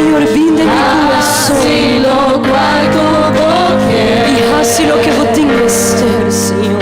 Señor, bin den mi kurason i hasi loke Bo tin mester, Señor.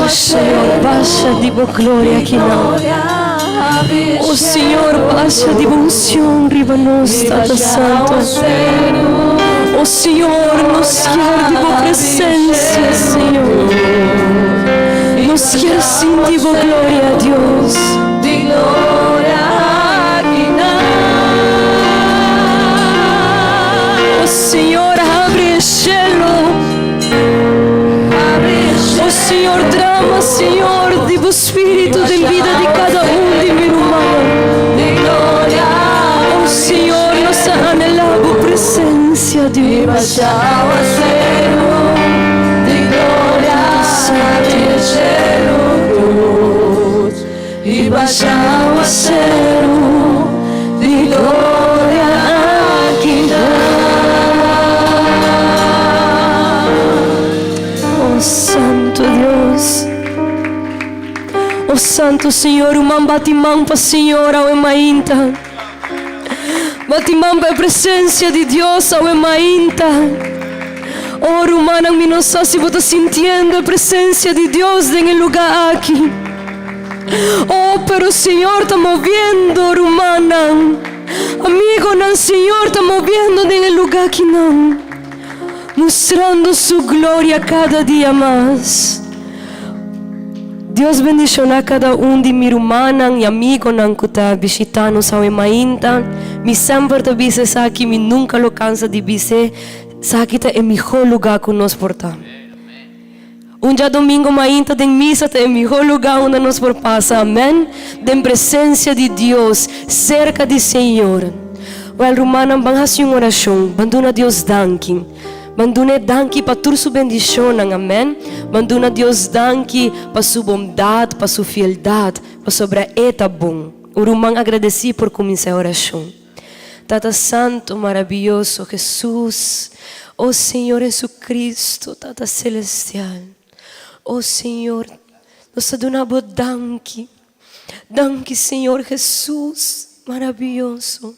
O Señor, basha di bo gloria akinan. O Señor, basha di bo unción riba nos, Tata Santo. O Señor, nos kier di bo presencia, Señor. Nos kier sinti bo gloria, Dios. O Señor, habri e cielo. O Señor, drama, Señor, di bo Spiritu den bida di kada un di mi rumannan. O Señor, nos ta anhelá bo presencia, Dios. Oh Santo Dios. Oh Santo Señor, ruman bati man pa Señor awe mainta. Bati man pa e presencia di Dios awe mainta. Oh rumannan, mi no sa si bo ta sintiendo e presencia di Dios den e lugar aki. Oh, pero Señor ta moviendo, rumannan. Amigonan, Señor ta moviendo den e lugar akinan. Mustrando su gloria kada dia mas. Dios bendiciona kada un di mi rumannan y amigonan cu ta bishita nos awe mainta. Mi semper ta bisa esaki, mi nunca lo cansa di bis'e, esaki ta e miho lugar cu nos por ta. Un djadomingo mainta den misa ta e mihó lugá unda nos por pasa, amèn, den presensia di Dios, serka di Señor. Wèl, rumannan, ban hasi un orashon, ban duna Dios danki. Ban duna e danki pa tur su bendishonnan, amèn. Ban duna Dios danki pa su bondat, pa su fieldat, pasobra E ta bon. Un ruman agradesí por kuminsá e orashon. Tata Santo marabiyoso Jesus, oh Señor Jesucristo, Tata Celestial, oh Señor, nos ta duna Bo danki, danki Señor Jesus marabiyoso,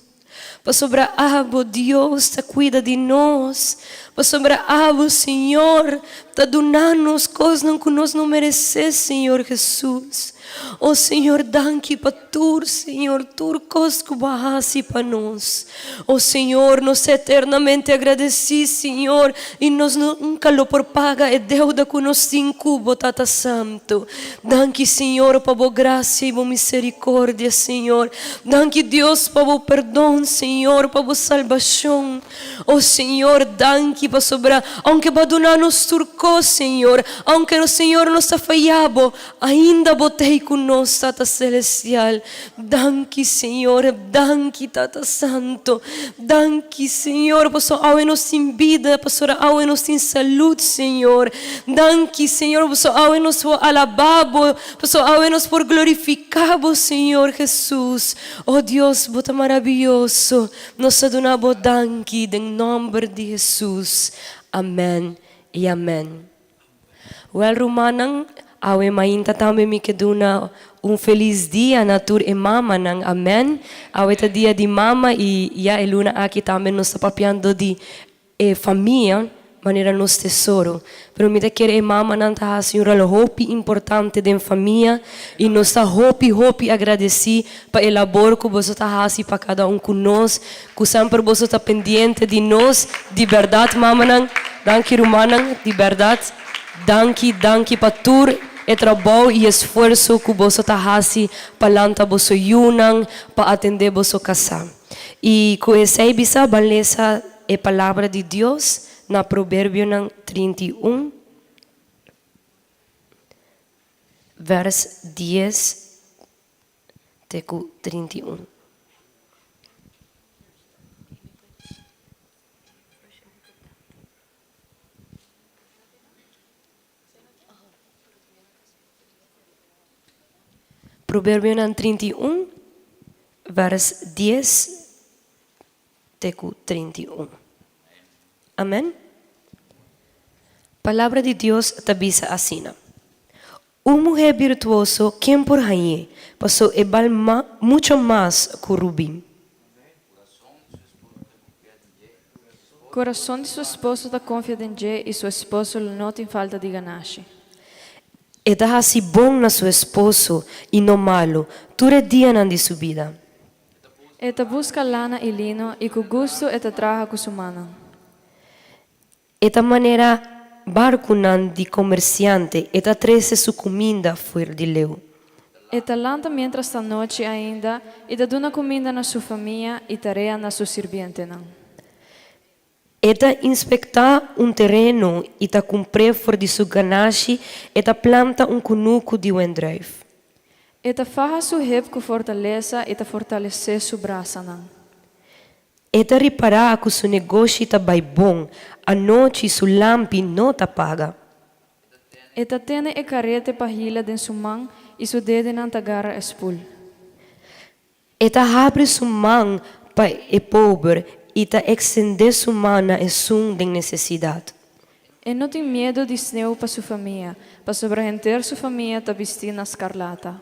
Pasobra abo, Dios, ta kuida di nos. Pasobra abo, Señor, ta duna nos kosnan ku nos no meresé, Señor Hesus. O Señor, danki pa tur, Señor, tur kos ku bo a hasi pa nos. O Señor, nos ta eternamente agradesí, Señor, i nos nunka lo por paga e deuda ku nos tin ku bo, Tata Santu. Danki, Señor, pa bo grasia i bo misericordia, Señor. Danki, Dios, pa bo perdon, Señor, pa bo salbashon. O Señor, danki pasobra aunke bo a duna nos tur kos, Señor, aunke, Señor, nos ta faya bo, ainda bo t'ei ku nos, Tata Celestial. Danki, Señor, danki, Tata Santo. Danki, Señor, pasobra awe nos tin bida, pasobra awe nos tin salud, Señor. Danki, Señor, pasobra awe nos por alabá Bo, pasobra awe nos por glorificá Bo, Señor Jesús. Oh Dios, Bo ta maraviyoso. Nos ta duna Bo danki den nomber di Jesús. Amén i amén. Wèl rumannan, awe mainta tambe mi ke duna un felis dia na tur e mamanan. Amèn. Awe ta dia di mama i ya e luna aki tambe nos ta papiando di e famia manera nos tesoro. Pero mi ta kere e mamanan ta hasi un ròl hopi importante den famia i nos ta hopi hopi agradesí pa e labor ku boso ta hasi pa kada un ku nos, ku semper boso ta pendiente di nos, di bèrdat mamanan, danki rumannan, di bèrdat danki danki pa tur e trabou i esfuerso ku boso ta hasi pa lanta boso yunan, pa atendé boso kasá. I ku esei bisa ban lesa e palabra di Dios na Proverbionan 31. Vers dies te ku 31. Proverbionan 31, vers dies te ku 31. Amen. Palabra di Dios ta bisa asina, Un muhé birtuoso ken por hañ'é, paso e bal mucho mas ku rubí. Kurason di su esposo ta konfia den dje i su esposo lo no tin falta di ganashi. E ta hasi bon na su esposo i no malu tur e dianan di su bida. E ta buska lana i lino i ku gustu e ta traha ku su mannan. E ta manera barkunan di komersiante, e ta trese su kuminda for di leu. E ta lanta miéntras ta nochi ainda i ta duna kuminda na su famia i tarea na su sirbientenan. E ta inspektá un tereno i ta kumpr'é for di su ganashi, e ta planta un kunuku di wendrùif. E ta faha su hep ku fortalesa i ta fortalesé su brasanan. E ta ripará ku su negoshi ta bai bon, anochi su lampi no ta paga. E ta tene e karete pa hila den su man i su dedenan ta gara e spul. E ta habri su man pa e pober i ta ekstendé su man na esun den nesesidat. E no tin miedu di sneu pa su famia, pasobra henter su famia ta bistí na skarlata.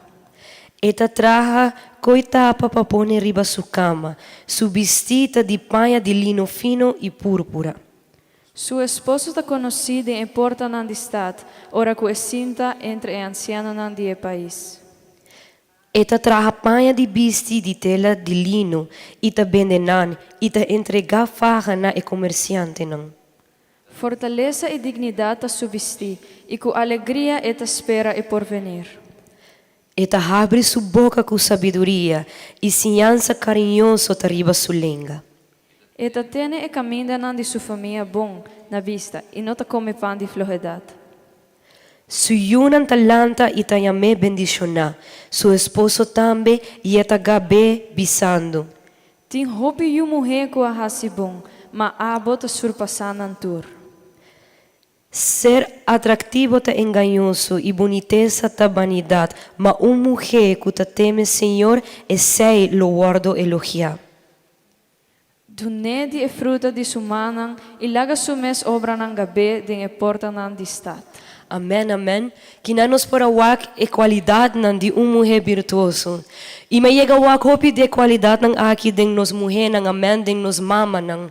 E ta traha koe tapa pa pone riba su kama, su bistí ta di paña di lino fino i púrpura. Su esposo ta konosí den e portanan di stat, ora ku e sinta entre e ansianonan di e pais. E ta traha paña di bisti di tela di lino i ta bende nan i ta entregá faha na e komersiantenan. Fortalesa i dignidat ta su bistí, i ku alegria e ta spera e porvenir. E ta habri su boka ku sabiduria, i siñansa kariñoso ta riba su lenga. E ta tene e kamindanan di su famia bon na bista i no ta kome pan di flohedat. Su yunan ta lanta i ta yam'é bendishoná, su esposo tambe, i e ta gab'é, bisando. Tin hopi yu muhé ku a hasi bon, ma abo ta surpasá nan tur. Ser atraktivo ta engañoso i bunitesa ta banidat, ma un muhé ku ta teme Señor, esei lo wòrdu elogiá. Dun'é di e fruta di su mannan i laga su mes obranan gab'é den e portanan di stat. Amen amen. Kinan nos por a wak e kualidatnan di un muhé birtuoso. I mi a yega wak hopi di e kualidatnan aki den nos muhénan, amen, den nos mamanan.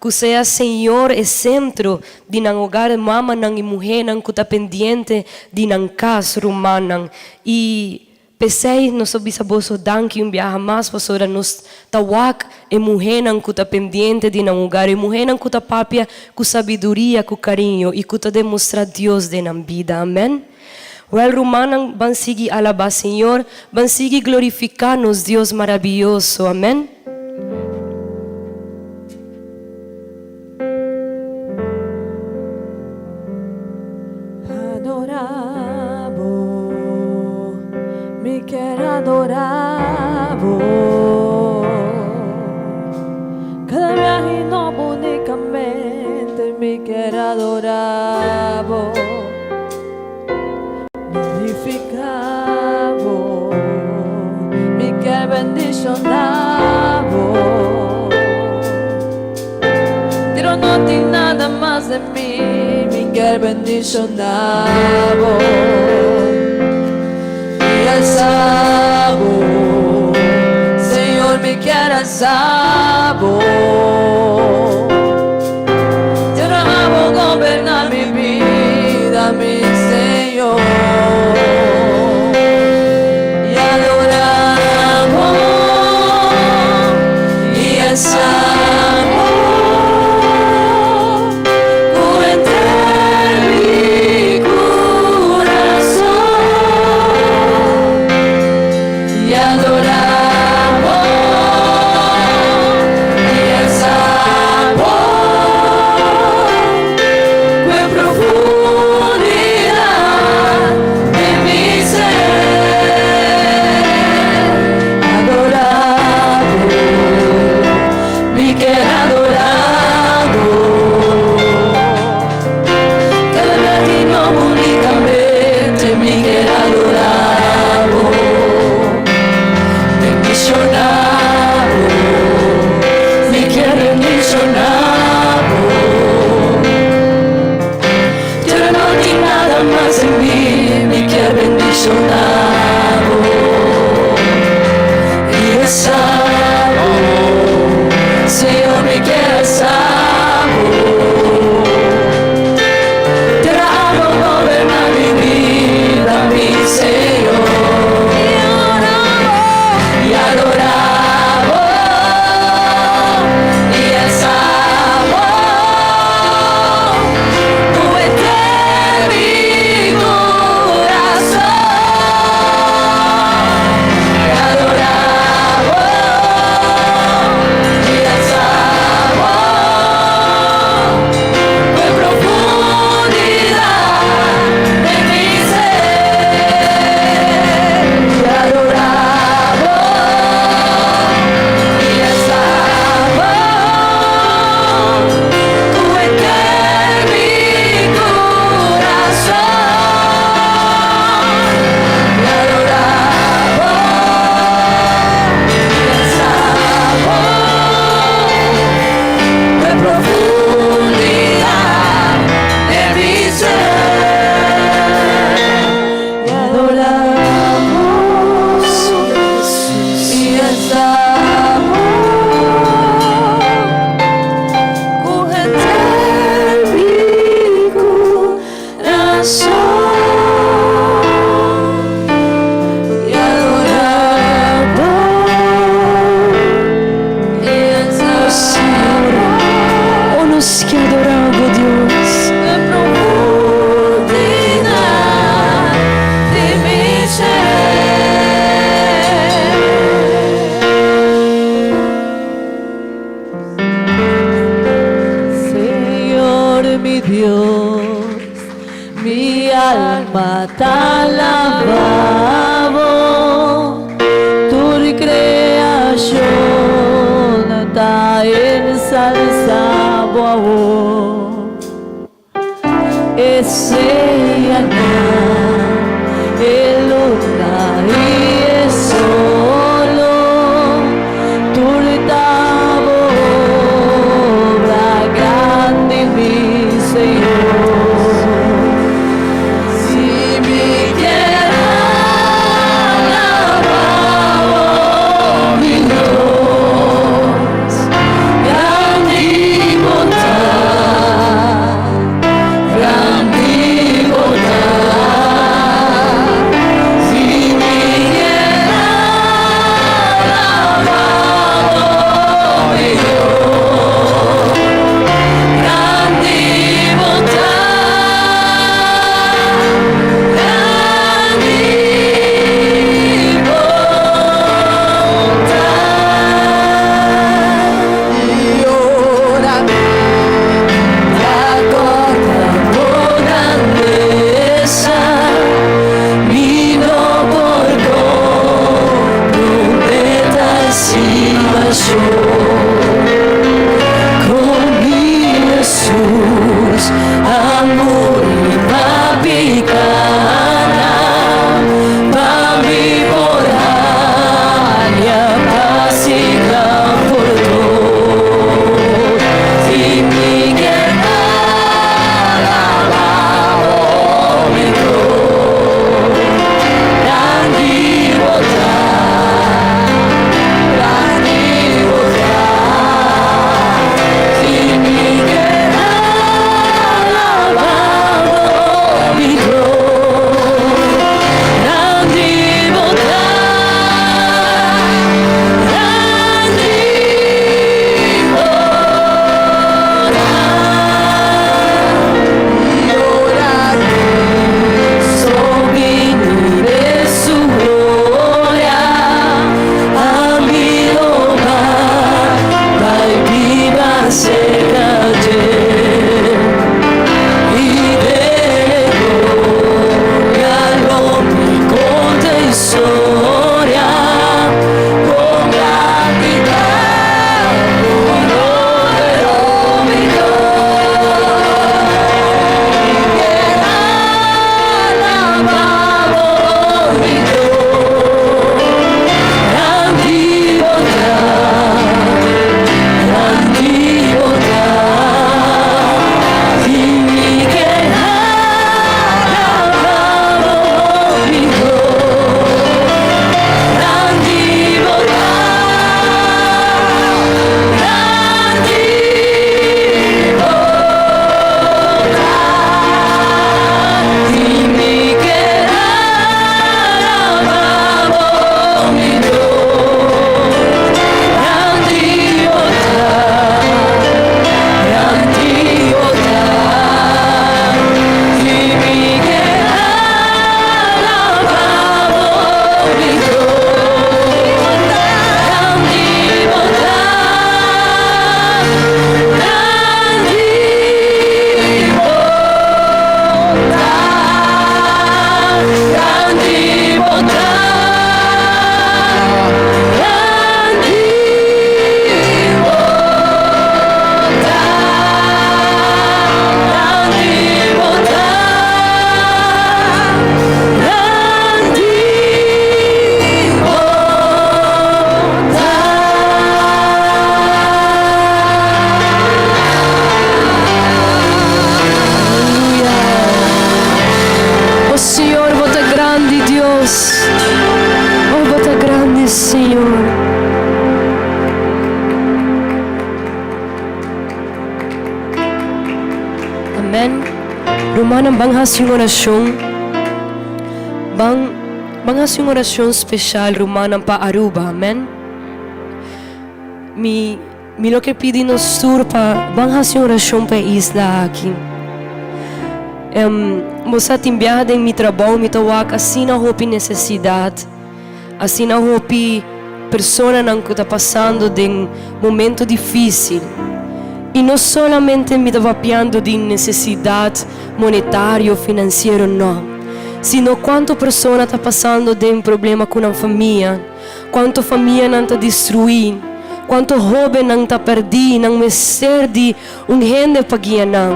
Ku sea Señor e sentro di nan hogar, mamanan i muhénan ku ta pendiente di nan kas, rumannan. I P'esei nos ta bisa boso danki un biaha mas pasobra nos ta wak e muhénan ku ta pendiente di nan hogar, e muhénan ku ta papia ku sabiduria, ku kariño i ku ta demostrá Dios den nan bida. Amèn. Wèl, rumannan, ban sigui alabá Señor, ban sigui glorifiká nos Dios marabiyoso. Amèn. Adorá bo, mi kier adorá bo. Cada biaha nobo unicamente mi kier adorá bo. Glorifiká bo, mi kier bendishoná bo. Pero no tin nada mas den mi, mi kier bendishoná bo. I alsa bo, Señor, mi kier alsa bo. Pero abo goberná mi bida, mi Señor. I adorá bo i alsá bo ku henter mi kurason. I adorá bo i alsá bo ku e profundidat di mi ser. Adorá bo, mi kier adorá bo. Kada bia di nobo unicamente mi kier adorá bo. Bendiciona bo, mi kier bendiciona bo. Pero no tin nada mas den mi, mi kier bendiciona bo. I alsa bo, Señor, mi kier alsa bo. Tera abo goberna mi bida, mi Señor. I adora bo, i alsa bo, ku henter mi kurason. I adora bo, i alsa bo, ku e profundidat di mi ser. I adora bo, i alsa bo, ku henter mi kurason. I adora bo, i alsa bo, ku e profundidat di mi ser. I adora bo, i alsa bo, ku henter mi kurason. I adora bo, i alsa bo. Oh, nos ke adorá bo, Dios. E profundidad di mi ser. Señor mi Dios, mi alma ta alabá bo, tur kreashon ta ensalsá bo awor. E streanan, e luna i e solo, tur ta bo obra grandi, mi Señor. Señor. Amen. Rumannan ban hasi un orashon. Ban ban hasi un orashon speshal rumannan pa Aruba. Amen. Mi mi lo ke pidi nos tur pa ban hasi un orashon pa e isla aki. Em bo sa tin biaha den mi trabou mi ta wak asina hopi nesesidat. Asina hopi personanan ku ta pasando den momento difísil. I no solamente mi ta papiando di nesesidat monetario, finansiero, no. Sino kuantu persona ta pasando den problema ku nan famia, kuantu famianan ta destruí, kuantu hóbennan ta pèrdí, nan mester di un hende pa guia nan,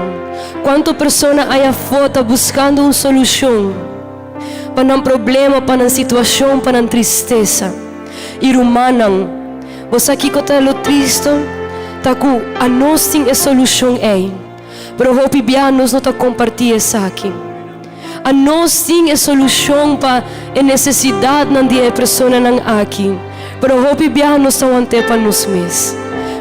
kuantu persona ayafó ta buskando un solushon. pa nan problema, pa nan situashon, pa nan tristesa. I rumannan, bo sa kiko ta lo tristo? Ta ku anos tin e solushon ei, pero hopi bia nos no ta kompartí esaki. Anos tin e solushon pa e nesesidatnan di e personanan aki, pero hopi bia nos ta want'é pa nos mes.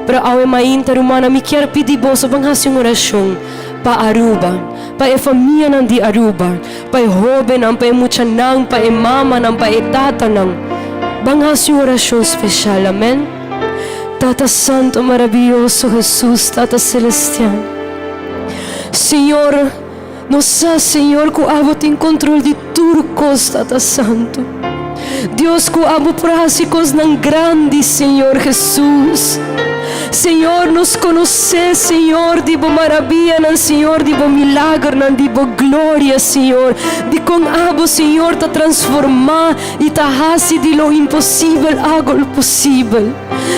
Pero awe mainta, rumannan, mi kier pidi boso ban hasi un orashon pa Aruba, pa e famianan di Aruba. Pa e hóbennan, pa e muchanan, pa e mamanan, pa e tatanan. Ban hasi un orashon speshal, amen. Tata Santo Marabiyoso Hesus, Tata Selestial. Señor, nos sa, Señor, ku abo tin kontrol di tur kos, Tata Santo. Dios, ku abo por hasi kosnan grandi, Señor Hesus. Señor, nos konosé, Señor, di bo marabianan, Señor, di bo milagernan, di bo gloria, Señor, di kon abo, Señor, ta transformá i ta hasi di lo imposibel algo posibel.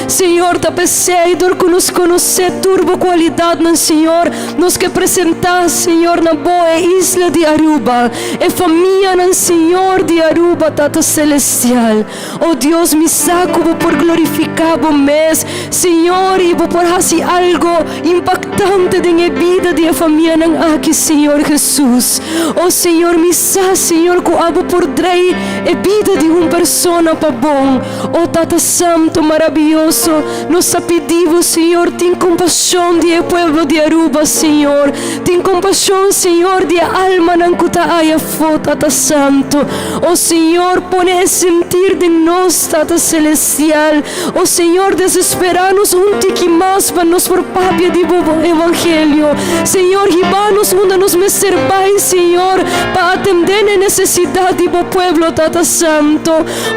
Señor, ta p'esei dor ku nos konosé tur bo kualidatnan, Señor, nos ke presentá, Señor, na bo e isla di Aruba, e famianan, Señor, di Aruba, Tata Selestial. O Dios, mi sa ku bo por glorifiká bo mes, Señor, i bo por hasi algo impaktante den e bida di e famianan aki, Señor Hesus. O Señor, mi sa, Señor, ku abo por drei e bida di un persona pa bon. O Tata Santo marabiyoso, nos ta pidi bo, Señor, tin kompashon di e pueblo di Aruba, Señor. Tin kompashon, Señor, di e almanan ku ta aya afó, Tata Santo. O Señor, pone e sentir den nos, Tata Celestial. O Señor, desesperá nos un tiki mas pa nos por papia di bo Evangelio. Señor, hiba nos unda nos mester bai, Señor, pa atendé na e nesesidat di bo pueblo, Tata Santo.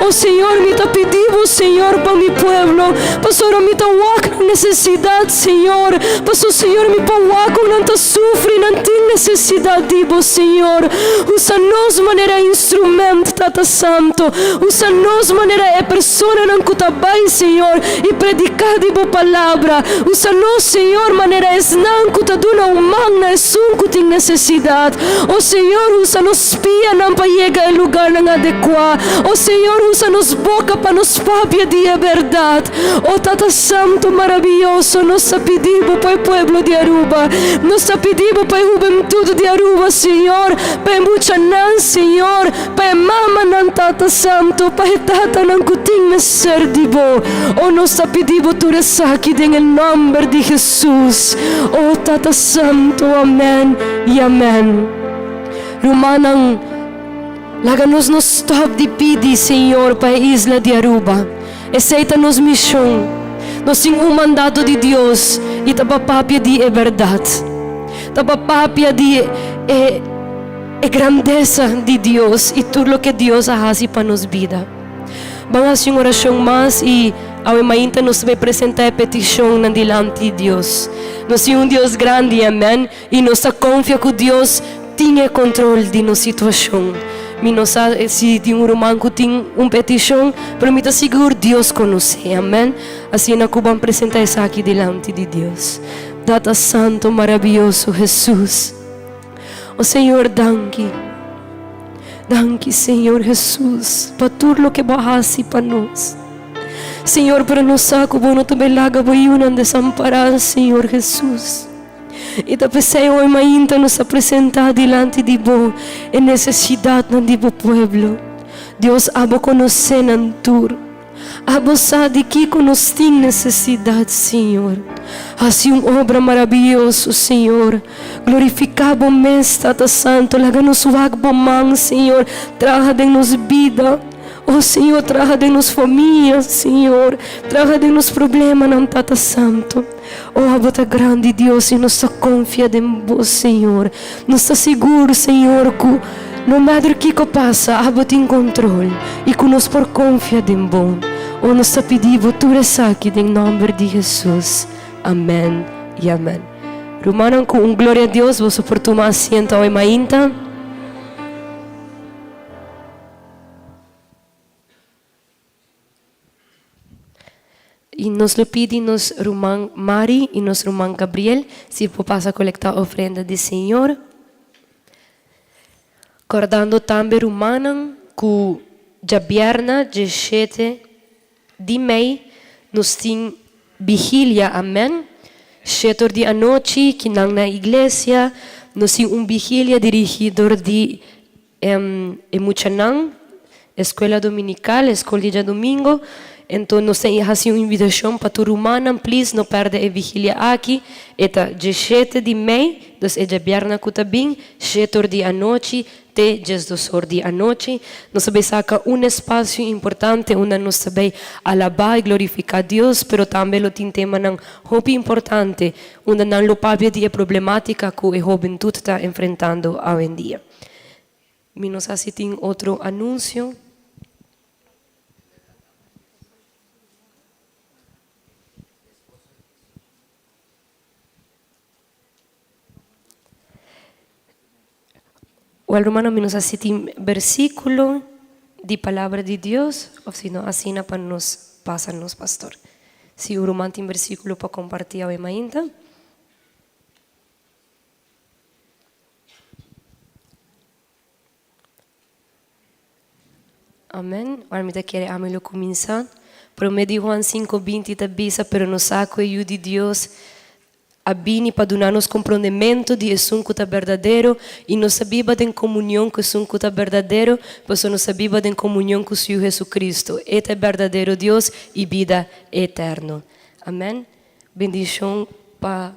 O Señor, mi ta pidi bo, Señor, pa mi pueblo, pasobra mi ta wak nan nesesidat, Señor. Paso, Señor, mi por wak ku nan ta sufri, nan tin nesesidat di bo, Señor. Usa nos manera instrument, Tata Santo. Usa nos manera e personanan ku ta bai, Señor, i prediká di bo palabra. Usa nos, Señor, manera esnan ku ta duna un man na esun ku tin nesesidat. O Señor, usa nos pianan pa yega e lugarnan adekuá. O Señor, usa nos boka pa nos papia di e bèrdat. O Tata Santu marabiyoso, nos ta pidi Bo pa e pueblo di Aruba. Nos ta pidi Bo pa e hubentut di Aruba, Señor, pa e muchanan, Señor, pa e mamanan, Tata Santu, pa e tatanan ku tin mester di Bo. O nos ta pidi Bo tur esaki den e nòmber di Hesus. O Tata Santu, amèn i amèn. Rumannan, laga nos no stòp di pidi Señor pa e isla di Aruba. Esei ta nos mishon. Nos tin un mandato di Dios i ta pa papia di e bèrdat. Ta pa papia di e e grandesa di Dios i tur loke Dios a hasi pa nos bida. Ban hasi un orashon mas i awe mainta nos ta bai presentá e petishonnan dilanti di Dios. Nos tin un Dios grandi, amèn. I nos ta konfia ku Dios tin e kontrol di nos situashon. Mi no sa si tin un ruman ku tin un petishon, pero mi ta sigur Dios konosé. Amèn. Asina ku ban presentá esaki dilanti di Dios. Tata Santo Marabiyoso Hesus. O Señor, danki. Danki, Señor Hesus, pa tur loke Bo a hasi pa nos. Señor, pero nos sa ku Bo no ta bai laga Bo yunan desampará, Señor Hesus. I ta p'esei hoy mainta nos ta presentá dilanti di Bo e nesesidatnan di Bo pueblo. Dios, abo konosé nan tur. Abo sa di kiko nos tin nesesidat, Señor. Hasi un obra marabiyoso, Señor. Glorifiká Bo mes, Tata Santo. Laga nos wak Bo man, Señor. Traha den nos bida. O Señor, traha den nos famia, Señor. Traha den nos problemanan, Tata Santo. O Abo ta grandi, Dios, i nos ta konfia den Bo, Señor. Nos ta sigur, Señor, ku no matter kiko pasa, Abo tin kontrol i ku nos por konfia den Bo. O nos ta pidi Bo tur esaki den nòmber di Hesus. Amèn i amèn. Rumannan, ku un gloria a Dios boso por tuma asiento awe mainta. I nos lo pidi nos ruman Mari i nos ruman Gabriel si por pasa kolektá ofrenda di Señor. Kòrdando tambe rumannan ku djabièrna djeshete di mei nos tin bigilia, amèn. Shetor di anochi kinan na iglesia nos tin un bigilia dirigí dor di E muchanan, Escuela Dominical, e skol di djadumingo, enton nos ta hasi un invitashon pa tur rumannan, please no pèrdè e vigilia aki, e ta djeshete di mei, dus e djabièrnè ku ta bin, shete or di anochi te djesdos or di anochi. Nos ta bai saka un espasio importante unda nos ta bai alabá i glorifiká Dios, pero tambe lo tin temanan hopi importante unda nan lo papia di e problematika ku e hobentut ta enfrentando awendia. Mi no sa si tin otro anuncio. Wel rumano mi no sa si tin versiculo di palabra di Dios of si no asina pa nos pasa nos pastor. Si un ruman tin versiculo pa comparti awe mainta. Amen. Ora mi ta kere ami lo kuminsá. Promé di Juan sinku binti ta bisa, Pero nos sa ku e Yu di Dios a bini pa duna nos komprondementu di esun ku ta berdadero, i nos ta biba den komunion ku esun ku ta berdadero, pasobra nos ta biba den komunion ku su Yu Hesukristu. E ta e berdadero Dios i bida eterno. Amen. Bendishon pa.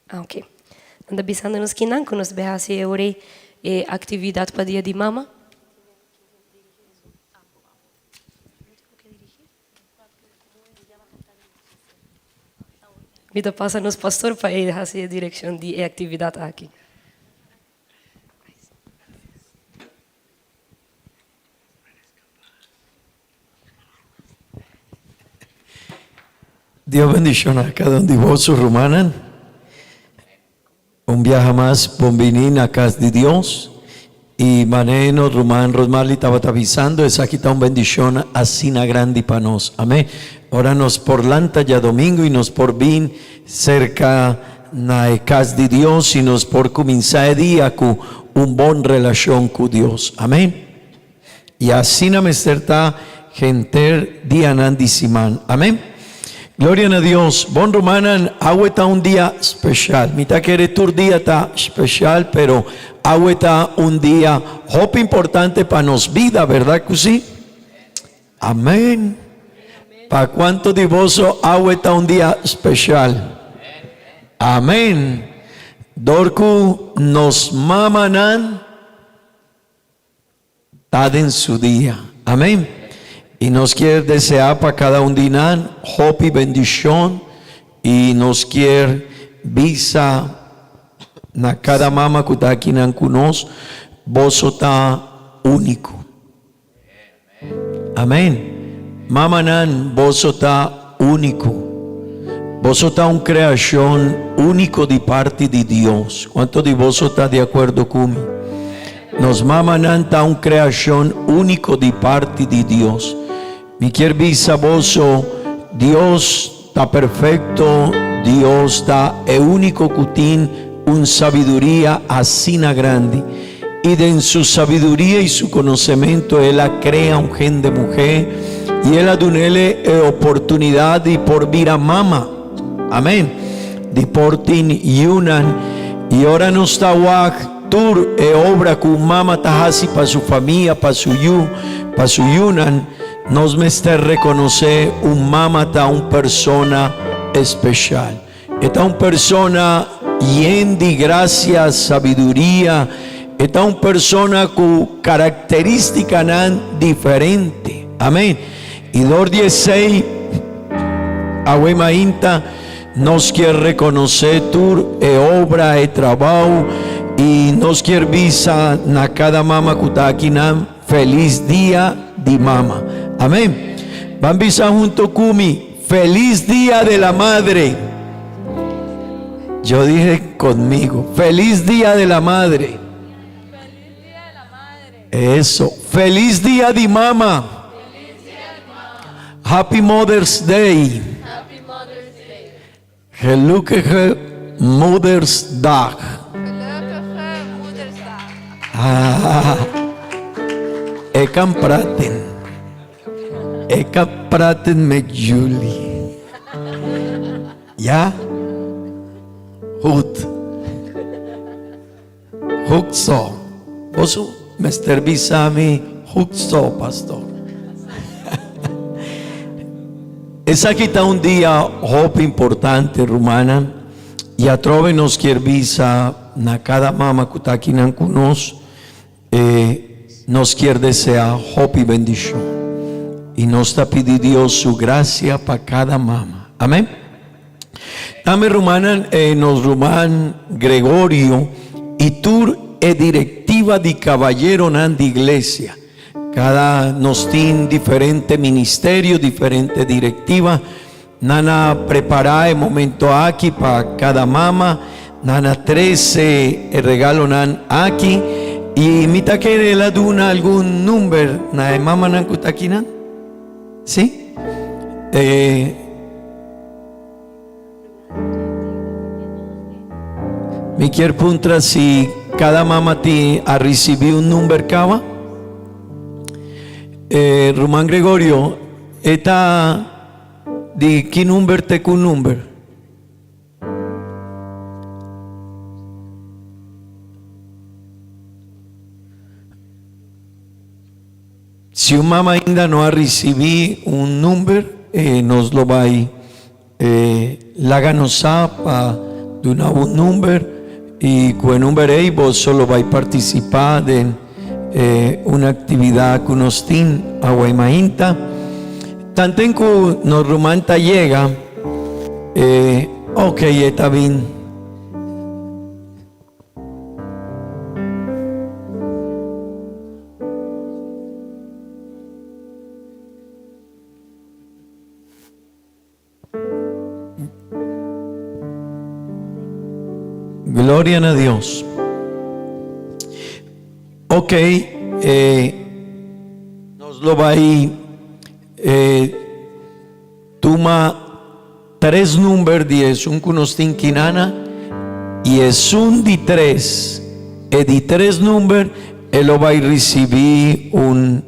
Ah, ok. Nan ta bisando nos kinan ku nos debe hasi e ora ei e aktividat pa Dia di Mama. Mi ta pasa nos pastor pa e hasi e direkshon di e aktividat aki. Dios bendiciona cada un di boso rumannan. Un biaha mas bon bini na cas di Dios. Y mane nos ruman Rosmarly tabata bisando esaki ta un bendicion asina grandi pa nos. Amen. Ora nos por lanta djadomingo y nos por bin Serka na e kas di Dios i nos por kuminsá e dia ku un bon relashon ku Dios. Amèn. I asina mester ta henter dianan di siman. Amèn. Gloria na Dios. Bon rumannan, awe ta un dia speshal. Mi ta kere tur dia ta speshal, pero awe ta un dia hopi importante pa nos bida, bèrdat ku si? Amén. Pa cuanto di boso awe ta un dia special? Amén. Dor cu nos mamanan ta den su dia. Amén. Y nos kier desea pa cada un di nan hopi bendicion y nos kier bisa na cada mama cu ta akinan cu nos, boso ta unico. Amén. Mamanan, boso ta úniko. Boso ta un kreashon úniko di parti di Dios. Kuantu di boso ta di akuerdo ku mi? Nos mamanan ta un kreashon úniko di parti di Dios. Mi kier bisa boso, Dios ta perfekto, Dios ta e úniko ku tin un sabiduria asina grandi. I den su sabiduria i su konosementu el a krea un hende muhé i el a dun'el e oportunidat di por bira mama. Amén. Di por tin yunan y ora nos ta wak tur e obra cu un mama ta haci pa su famia, pa su yu, pa su yunan, nos mester reconoce un mama ta un persona especial. E ta un persona yen di gracia, sabiduria, e ta un persona cu caracteristicanan diferente. Amén. Y dor di esey, awe mainta nos kier reconoce tur e obra, e trabao, y nos kier bisa na cada mama cu ta akinan, Feliz dia di mama. Amén. Ban bisa hunto cu mi, Feliz dia de la madre. Yo dije conmigo, feliz dia de la madre. Eso. Feliz dia di mama. Happy Mother's Day. Gelukkige Moedersdag. Gelukkige Moedersdag. Ah, ik kan praten. Ik kan praten met jullie. Ja? Goed. Goed zo. Boso mester bisa mi goed zo, pastor. Esaki ta un dia hopi importante, rumannan, y atrobe nos kier bisa na cada mama cu ta akinan cu nos, eh, nos kier desea hopi bendicion. Y nos ta pidi Dios su gracia pa cada mama. Amen. Tambe rumannan e nos ruman Gregorio y tur e directiva di caballeronan di iglesia. Cada nos tin diferente ministerio, diferente directiva. Nan a prepara e momento aki pa cada mama. Nan a trece e regalonan aki y mi ta kere el a duna algun number na e mamanan cu ta akinan. Si? E. Mi kier puntra si cada mama tin a ricibi un number caba. Eh, Ruman Gregorio, e ta di ki number te cu number? Si un mama ainda no a ricibi un number, eh, nos lo bay E laga nos sa pa duna bo un number y cu e number ey boso lo bay participa den e un actividad cu nos tin awe mainta. Tanten cu nos ruman ta yega, e ok e ta bin. Gloria na Dios. Ok, eh, nos lo bai eh, tuma tres number di esun ku nos tin kinana y esun di tres, e di tres number, e lo bai ricibi un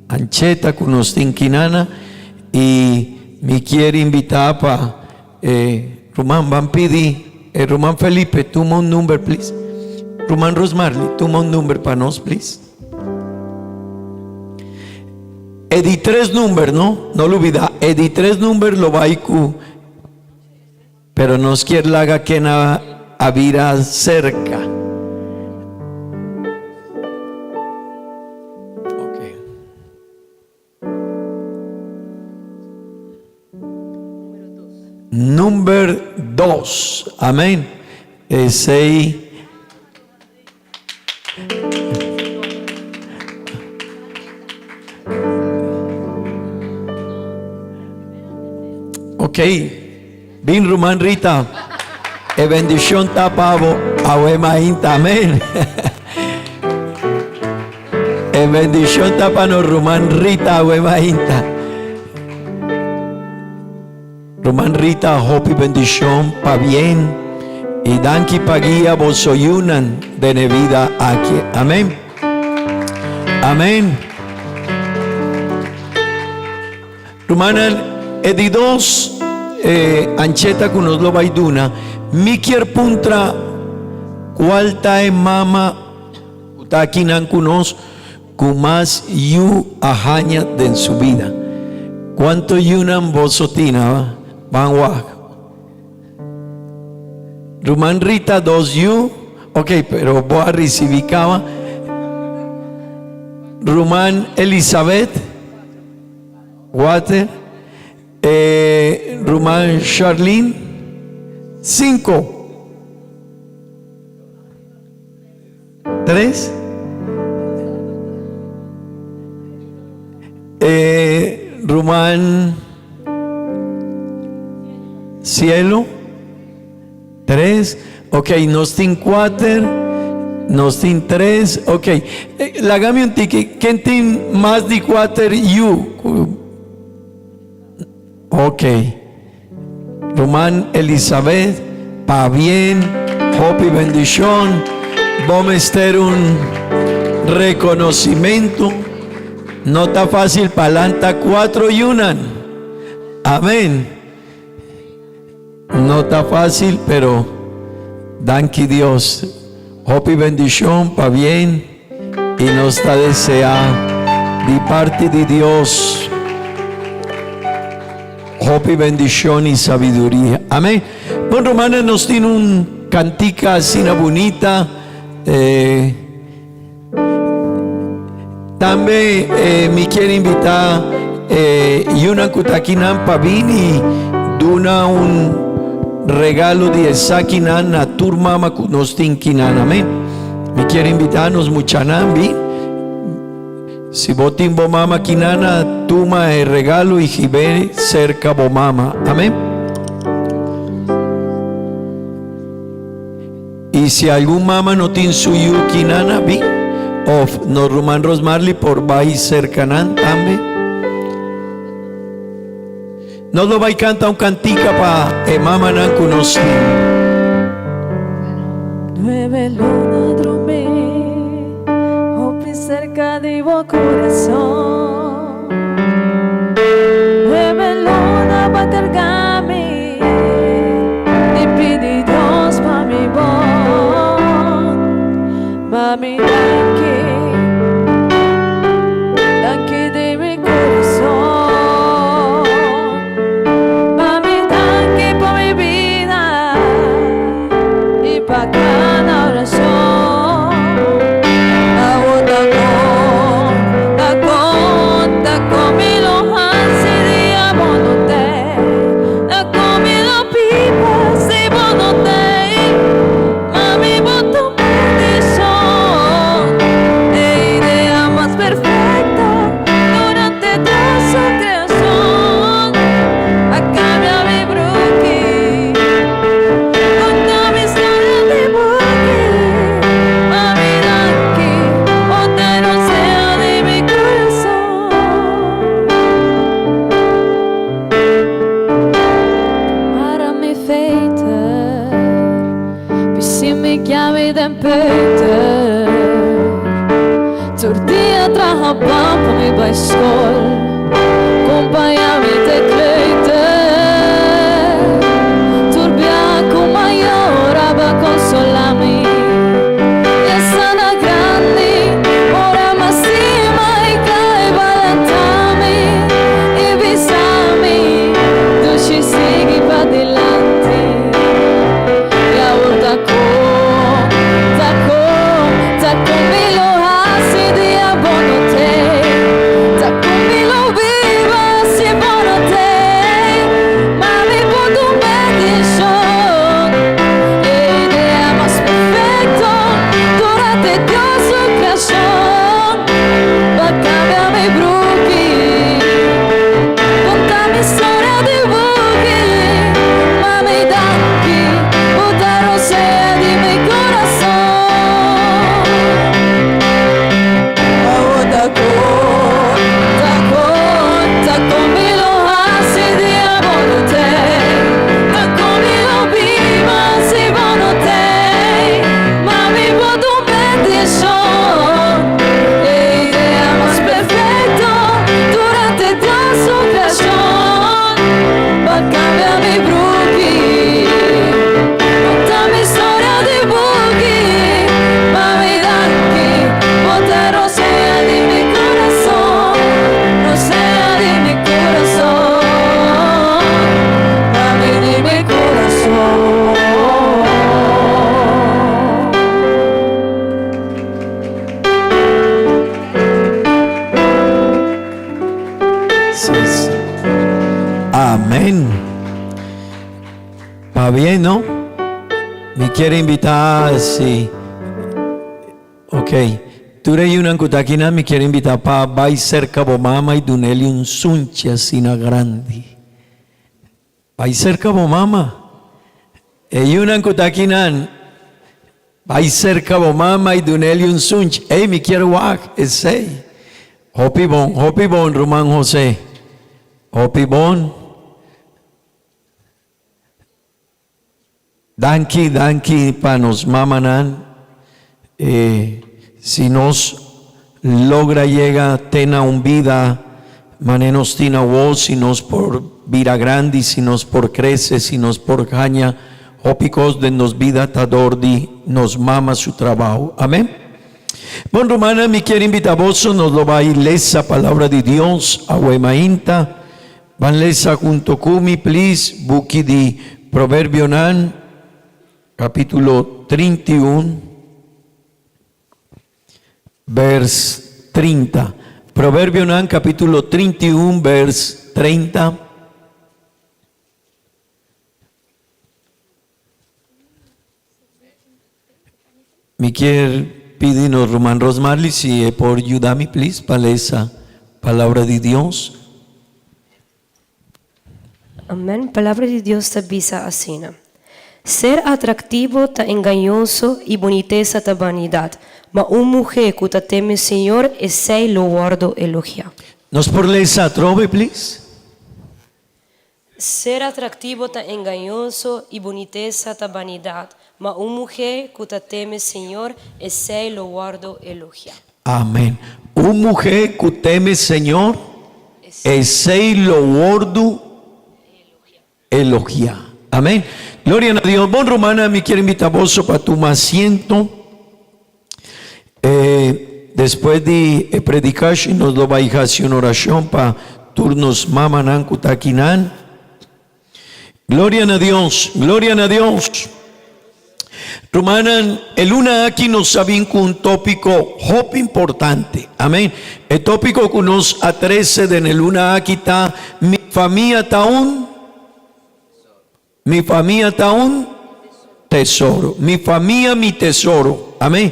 ancheta ku nos tin kinana y mi kier invita pa e ruman ban pidi e ruman Felipe tuma un number please ruman Rosmarly tuma un number pa nos please e di tres number no no lubida e di tres number lo bai ku Pero nos kier laga ken a bira cerca. Okay. Number dos. Amen. Esey. Ok, bin ruman Rita, e bendicion ta pa bo awe mainta, amen. E bendicion ta pa nos ruman Rita awe mainta. Ruman Rita hopi bendicion pabien y danki pa guia boso yunan den e vida aki amen amen Rumannan e di dos Ancheta ku nos lo bai duna, mi kier puntra kual ta e mama ku ta akinan ku nos ku mas yu a haña den su bida. Kuantu yunan boso tin a? Ban wak. Ruman Rita dos yu, ok, pero bo a risibi kaba. Ruman Elizabeth, kuater. E ruman Charlene, cinco. Tres. E ruman Cielo, tres. Ok, nos tin cuater, nos tin tres. Ok, lagami un tiki, ken tin mas di cuater yu? Ok. Ruman Elizabeth, pabien, hopi bendicion. Bo mester un reconocimento. No ta facil pa lanta cuatro yunan. Amen. No ta facil, pero danki Dios. Hopi bendicion, pabien. Y nos ta desea di parti di Dios hopi bendicion y sabiduria. Amen. Bon, rumannan, nos tin un cantica asina bunita. Eh, tambe eh, mi kier invita eh, yunan ku ta akinan pa bini duna un regalo di esakinan na tur mama ku nos tin kinan. Amen. Mi kier invita nos muchanan bin. Si bo tin bo mama kinana, tuma e regalo y hib'é cerca bo mama. Amen. Y si algun mama no tin su yu kinana, bin. Of nos ruman Rosmarly por bai cerca nan tambe. Nos lo bai canta un cantica pa e mamanan cu nos tin. Nueve luna drumí, hopi cerca di bo corazón. Nueve luna pa carga mi, di pidi Dios pa mi bon. Mami danki, danki di mi corazón. Mami danki pa mi bida y pa cada oracion. Awor ta con, ta con, ta con mi lo haci dia bo no tey. Ta con mi lo biba si bo no tey. Mami bo ta un bendicion, e idea mas perfecto durante toda su creacion. A cambia mi bruki, conta mi historia di buki. Mami danki, bo ta e rosea di mi corazon. Mara mi feiter. Bisi mi kiami den peuter. Tur dia traha pan pa mi bai skol. Kompaña mi te kleuter. Tur bia ku mayor a ba konsolá mi. Ya sa na grandi ora m'a stima i kai ba lanta mi i bisa mi dushi sigui padilanti. I awor ta kon, ta kon, ta kon mi lo hasi dia bo no t'ei? Ta kon mi lo biba si bo no Pabien, no? Mi kier invita si. Ok. Tur e yunan ku ta akinan mi kier invita pa bai serka bo mama i dun'el un sunchi asina grandi. Bai serka bo mama. E yunan ku ta akinan, bai serka bo mama i dun'el un sunchi. Ey, mi kier wak esei. Hopi bon, hopi bon, ruman Jose. Hopi bon. Danki, danki pa nos mamanan. E si nos logra yega te na un bida mane nos tin awor, si nos por bira grandi, si nos por crece, si nos por haña hopi cos den nos bida ta dor di nos mama su trabao. Amen. Bon rumannan, mi kier invita boso, nos lo bay lesa palabra di Dios awe mainta. Ban lesa hunto ku mi please buki di Proverbionan capitulo 31 vers 30. Proverbionan capitulo 31 vers 30. Mi kier pidi nos ruman Rosmarly si e por yuda mi please pa lesa palabra di Dios. Amen. Palabra di Dios ta bisa asina, Ser atractivo ta engañoso i bunitesa ta banidad, ma un muhé cu ta teme Señor, esei lo wordo elogiá. Nos por lesa atrobe please? Ser atractivo ta engañoso i bunitesa ta banidad, ma un muhé cu ta teme Señor, esei lo wordo elogiá. Amen. Un muhé cu teme Señor, esei lo wordo elogiá. Amen. Gloria na Dios. Bon rumannan, mi kier invita boso pa tuma asiento. E despues di e predicashi nos lo bai haci un oracion pa tur nos mamanan cu ta akinan. Gloria na Dios, gloria na Dios. Rumannan, e luna aki nos a bin cu un topico hopi importante. Amen. E topico cu nos a trece den e luna aki ta Mi famia ta un. Mi famia ta un tesoro. Mi famia mi tesoro. Amen.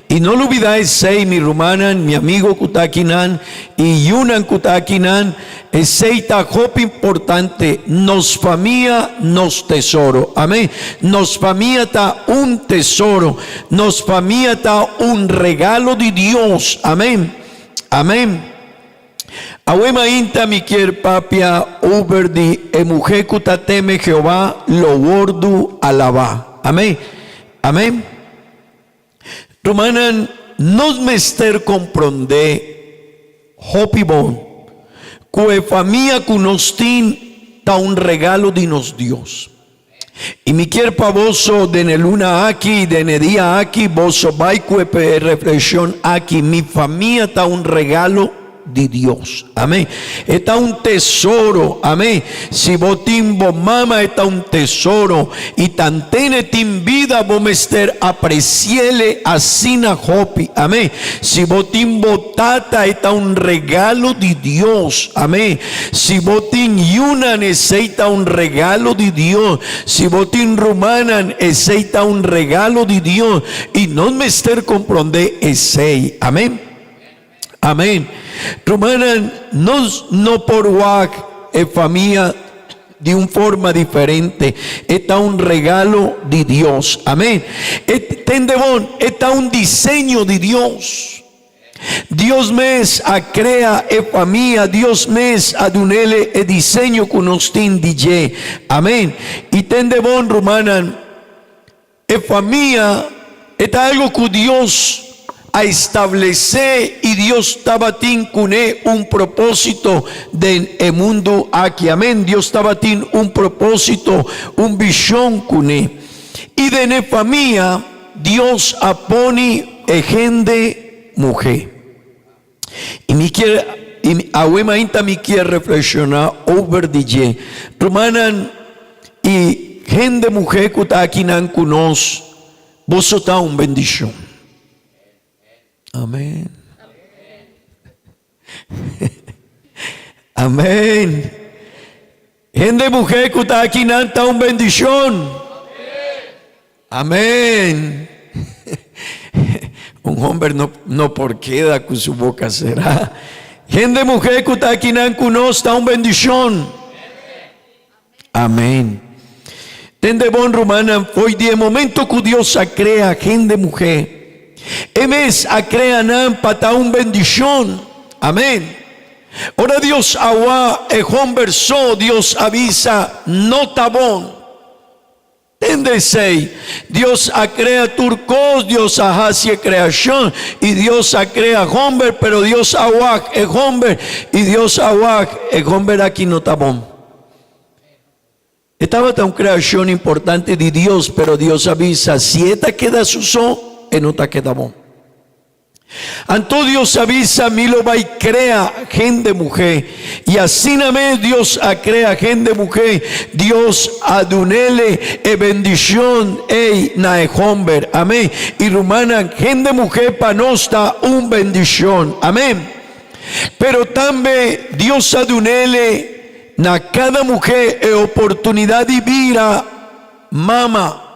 I no lubida esei, mi rumannan, mi amigo ku ta akinan i yunan ku ta akinan, esei ta hopi importante. Nos famia, nos tesoro. Amen. Nos famia ta un tesoro. Nos famia ta un regalo di Dios. Amen. Amen. Awe mainta mi kier papia over di e muhé ku ta teme Jehová lo wordu alabá. Amén. Amén. Rumannan, nos mester komprondé hopi bon ku e famia ku nos tin ta un regalo di nos Dios. I mi kier pa boso den e luna aki, den e dia aki, boso bai ku e reflekshon aki, Mi famia ta un regalo di Dios. Amén. E ta un tesoro. Amén. Si bo tin bo mama, e ta un tesoro. I tantene tin bida, bo mester apresi'ele asina hopi. Amén. Si bo tin bo tata, e ta un regalo di Dios. Amén. Si bo tin yunan, esei ta un regalo di Dios. Si bo tin rumannan, esei ta un regalo di Dios. I nos mester komprondé esei. Amén. Amén. Rumannan, nos no por wak e famia di un forma diferente. E ta un regalo di Dios. Amén. E, tende bon, e ta un diseño di Dios. Dios mes a crea e famia, Dios mes a dunele e diseño cu nos tin di dje. Amen. Y tende bon, rumannan, e famia e ta algo cu Dios a establece y Dios tabatin cune un proposito den e mundo aki. Amen. Dios tabatin un proposito, un vision cune. Y den e famia Dios a pone e hende muhé. I mi kier, i awe mainta mi kier reflekshoná over di dje. Rumannan i hende muhé ku ta akinan ku nos, boso ta un bendishon. Amen. Amen. Hende muhé ku ta akinan ta un bendishon. Amén. Un homber no, no por keda ku su boka será. Hende muhé ku ta akinan ku nos ta un bendishon. Amén. Tende bon rumannan, fo'i di e momento ku Dios a krea hende muhé, e mes a krea nan pa ta un bendishon. Amén. Ora Dios a wak e homber so, Dios a bisa, No ta bon. Tende esei, Dios a krea tur kos, Dios a hasi e kreashon, i Dios a krea homber, pero Dios a wak e homber, i Dios a wak e homber aki no ta bon. E tabata un kreashon importante di Dios, pero Dios a bisa, si e ta keda su so, e no ta keda bon. Anto Dios a bisa, Mi lo bai krea hende muhé. I asina mes Dios a krea hende muhé. Dios a dunele e bendishon ei na e hòmber. Amén. I rumannan, hende muhé pa nos ta un bendishon. Amén. Pero tambe Dios a dunele na kada muhé e oportunidat di bira mama.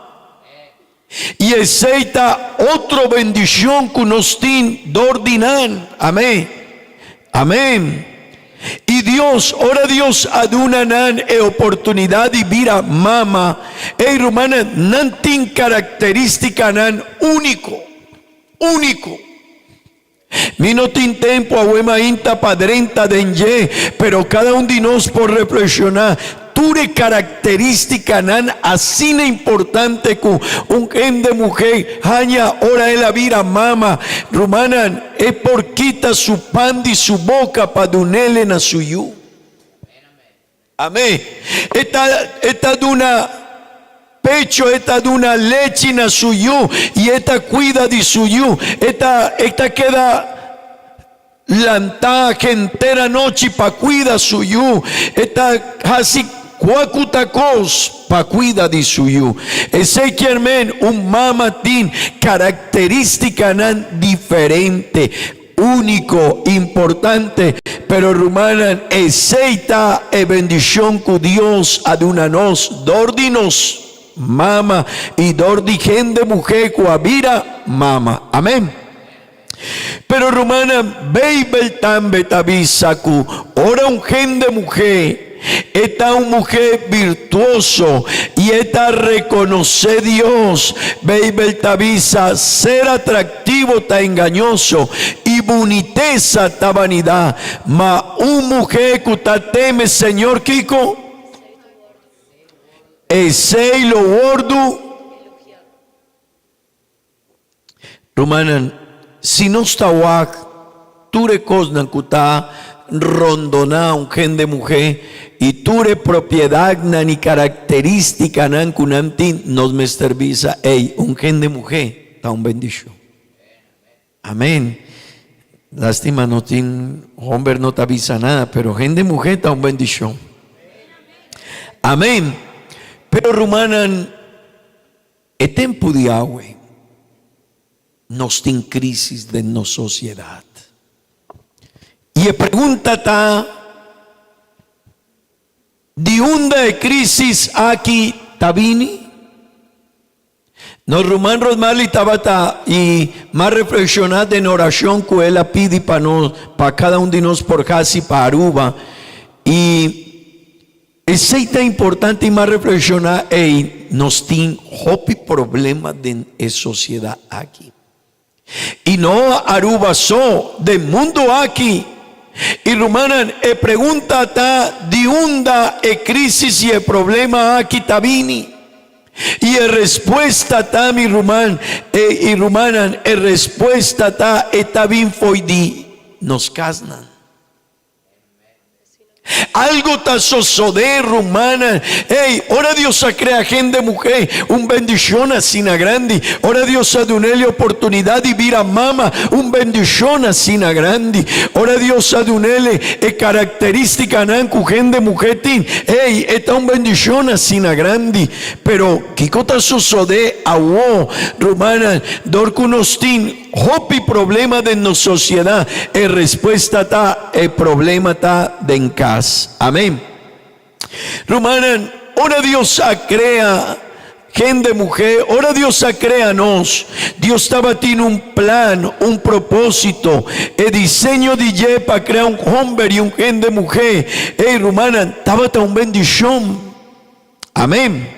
I esei ta otro bendishon ku nos tin dor di nan. Amén. Amén. I Dios, ora Dios a duna nan e oportunidat di bira mama, ei rumannan, nan tin karakterístikanan úniko. Úniko. Mi no tin tempu awe mainta pa drenta den dje, pero kada un di nos por reflekshoná tur e karakterístikanan asina importante ku un hende muhé haña ora el a bira mama. Rumannan, e por kita su pan di su boka pa dun'ele na su yu. Amén. E ta, e ta duna pecho, e ta duna lechi na su yu i e ta cuida di su yu. E ta, e ta keda lantá henter anochi pa cuida su yu. E ta haci cuacuta cos pa cuida di su yu. Esey kier men un mama tin característicanan diferente. Úniko, importante, pero rumannan, esei ta e bendishon ku Dios a duna nos dor di nos mama i dor di hende muhé ku a bira mama. Amèn. Pero rumannan, Beibel tambe ta bisa ku ora un hende muhé E ta un muhé birtuoso i e ta rekonosé Dios. Beibel ta bisa, Ser atraktivo ta engañoso i bunitesa ta banidat, ma un muhé ku ta teme Señor kiko? Esei lo wòrdu. Rumannan, si nos ta wak tur e kosnan ku ta rondoná un hende muhé i tur e propiedatnan i karakterístikanan ku nan tin, nos mester bisa, Ey, un hende muhé ta un bendishon. Amén. Lástima no tin homber no ta bisa nada, pero hende muhé ta un bendishon. Amén. Pero rumannan, E tempu di awe nos tin crisis den nos sociedad. Y e pregunta ta, di unda e crisis aki ta bini? Nos ruman Rosmarly tabata y m'a reflexiona den oracion cu el a pidi pa nos, pa cada un di nos por haci pa Aruba. Y Esei ta importante i m'a reflekshoná, ey, nos tin hopi problema den e sosiedat aki. I no Aruba so, den mundu aki. I rumannan, e pregunta ta di unda e crisis i e problema aki ta bini? I e respuesta ta, mi ruman i rumannan, e respuesta ta e ta bin fo'i di nos kasnan. Algo ta sosodé, rumannan. Ey, ora Dios a crea hende muhé, un bendicion asina grandi. Ora Dios a dun'el e oportunidad di bira mama, un bendicion asina grandi. Ora Dios a dun'el e caracteristicanan cu hende muhé tin, ey, e ta un bendicion asina grandi. Pero, kico ta sosodé awo, rumannan, dor cu nos tin Hopi problema den nos sociedad, e respuesta ta e problema ta den cas. Amen. Rumannan, ora Dios a crea hende muhe, ora Dios a crea nos, Dios tabatin un plan, un proposito. E diseño di dje pa crea un homber y un hende muhe, ey rumannan, tabata un bendicion. Amén.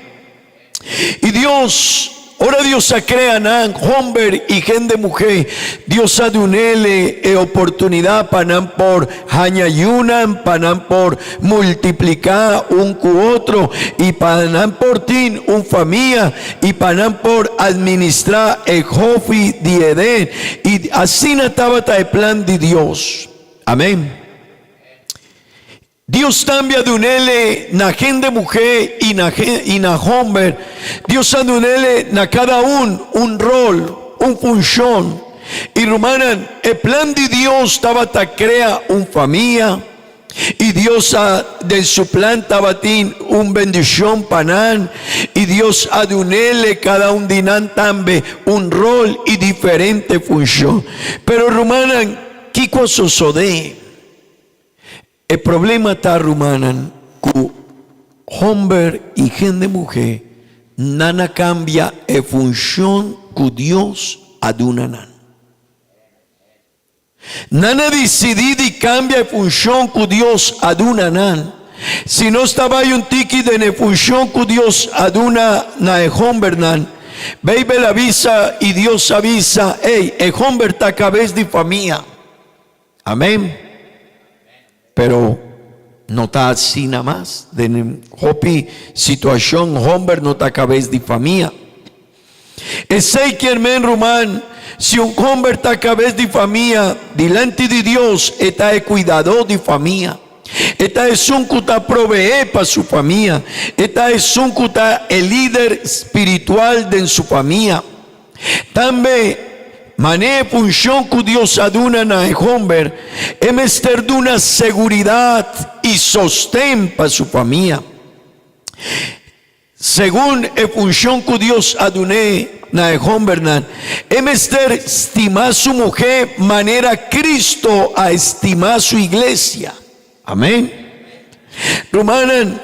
Y Dios, ora Dios a crea nan, homber y hende muhe, Dios a dunele e oportunidad pa nan por haña yunan, pa nan por multiplica un cu otro y pa nan por tin un famia y pa nan por administra e hofi di Eden. Y asina tabata e plan di Dios. Amén. Dios tambe a dunele na hende muhé i na i na homber. Dios a dunele na kada un un rol, un funshon. I rumannan, e plan di Dios tabata krea un famia, i Dios a den su plan tabatin un bendishon pa nan, i Dios a dunele kada un di nan tambe un rol i diferente funshon. Pero rumannan, kiko a sosodé? E problema ta rumannan ku homber i hende muhé nan a kambia e funshon ku Dios a duna nan. Nan a disidí di kambia e funshon ku Dios a duna nan. Si nos ta bai un tiki den e funshon ku Dios a duna na e hombernan, Beibel a bisa i Dios a bisa, Ey, e homber ta kabes di famia. Amén. Pero no ta asina mas. Den hopi situacion homber no ta cabes di famia. Esey kier men ruman, si un homber ta cabes di famia, dilanti di Dios e ta e cuidador di famia. E ta esun cu ta provee pa su famia. E ta esun cu ta e lider spiritual den su famia. Tambe, manera e funshon ku Dios a duna na e hòmber, e mester duna seguridat i sosten pa su famia. Segun e funshon ku Dios a dun'é na e hòmbernan, e mester stima su muhé manera Kristu a stima su iglesia. Amèn. Rumannan.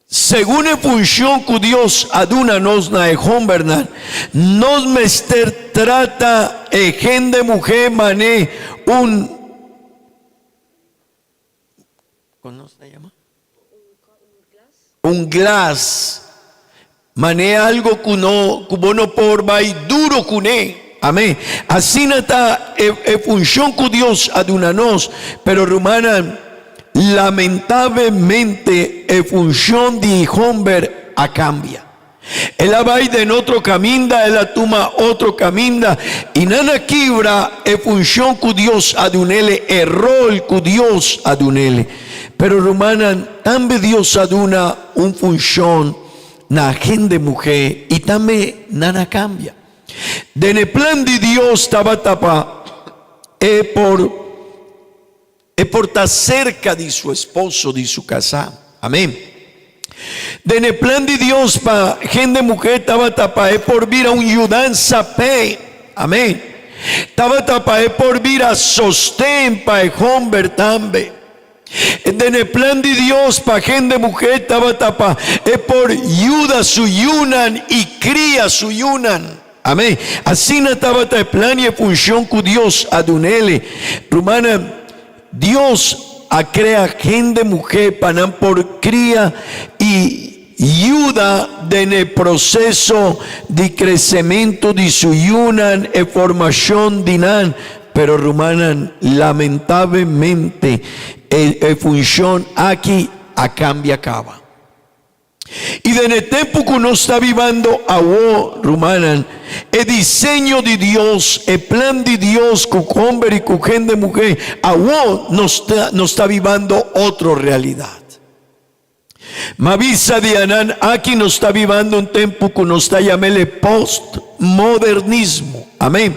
Segun e funshon ku Dios a duna nos na e hombernan, nos mester trata e hende muhé mané un, kon nos ta yama? Un glas, mané algo ku no, ku bo no por bai duro kuné. Amén. Asina ta e e funshon ku Dios a duna nos. Pero rumannan, lamentablemente e funshon di homber a kambia. El a bai den otro kaminda, el a tuma otro kaminda, i nan a kibra e funshon ku Dios a dunele, e rol ku Dios a dunele. Pero rumannan, tambe Dios a duna un funshon na hende muhé i tambe nan a kambia. Den e plan di Dios tabata pa e por e por ta serka di su esposo, di su kasá. Amén. Den e plan di Dios pa hende muhé tabata pa e por bira un yudansa p'e. Amén. Tabata pa e por bira sosten pa e homber tambe. Den e plan di Dios pa hende muhé tabata pa e por yuda su yunan i kria su yunan. Amén. Asina tabata e plan i e funshon ku Dios a dun'ele. Rumannan, Dios a krea hende muhé pa nan por kria i yuda den e proseso di kresementu di su yunan, e formashon di nan. Pero rumannan, lamentablemente e e funshon aki a kambia kaba. I den e tempu ku nos ta bibando awo, rumannan, e diseño di Dios, e plan di Dios ku homber i ku hende muhé, awo nos ta nos ta bibando otro realidat. Ma bisa di anan aki nos ta bibando un tempu ku nos ta yam'el e postmodernismo. Amén.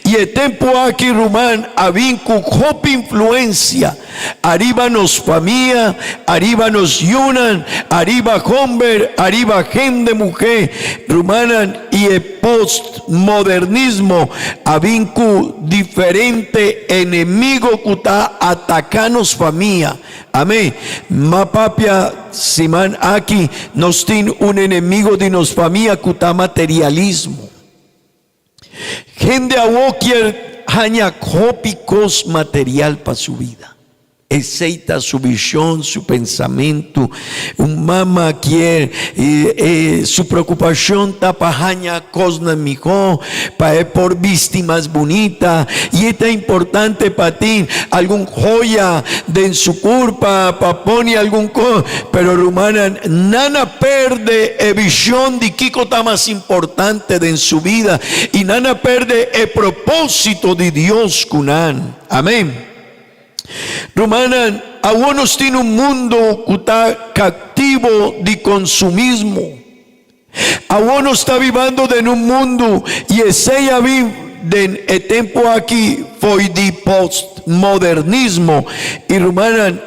I e tempu aki ruman a bin ku hopi influensia ariba nos famia, ariba nos yunan, ariba homber, ariba hende muhé, rumannan i e postmodernismo a bin ku diferente enemigo ku ta ataka nos famia. Amén. Ma papia siman aki nos tin un enemigo di nos famia ku ta materialismo. Hende awo kier haña hopi kos material pa su bida. Esei ta su vishon, su pensamentu. Un mama kier, su preokupashon ta pa haña kosnan mihó, pa e por bisti mas bunita. I e ta importante pa tin algun hoya den su kurpa, pa pone algun kos. Pero rumannan, nan a perde e vishon di kiko ta mas importante den su bida i nan a perde e propósito di Dios ku nan. Amén. Rumannan, awor nos tin un mundu ku ta kaktivo di konsumismo. Awor nos ta bibando den un mundu i esei a bin den e tempu aki fo'i di postmodernismo i rumannan,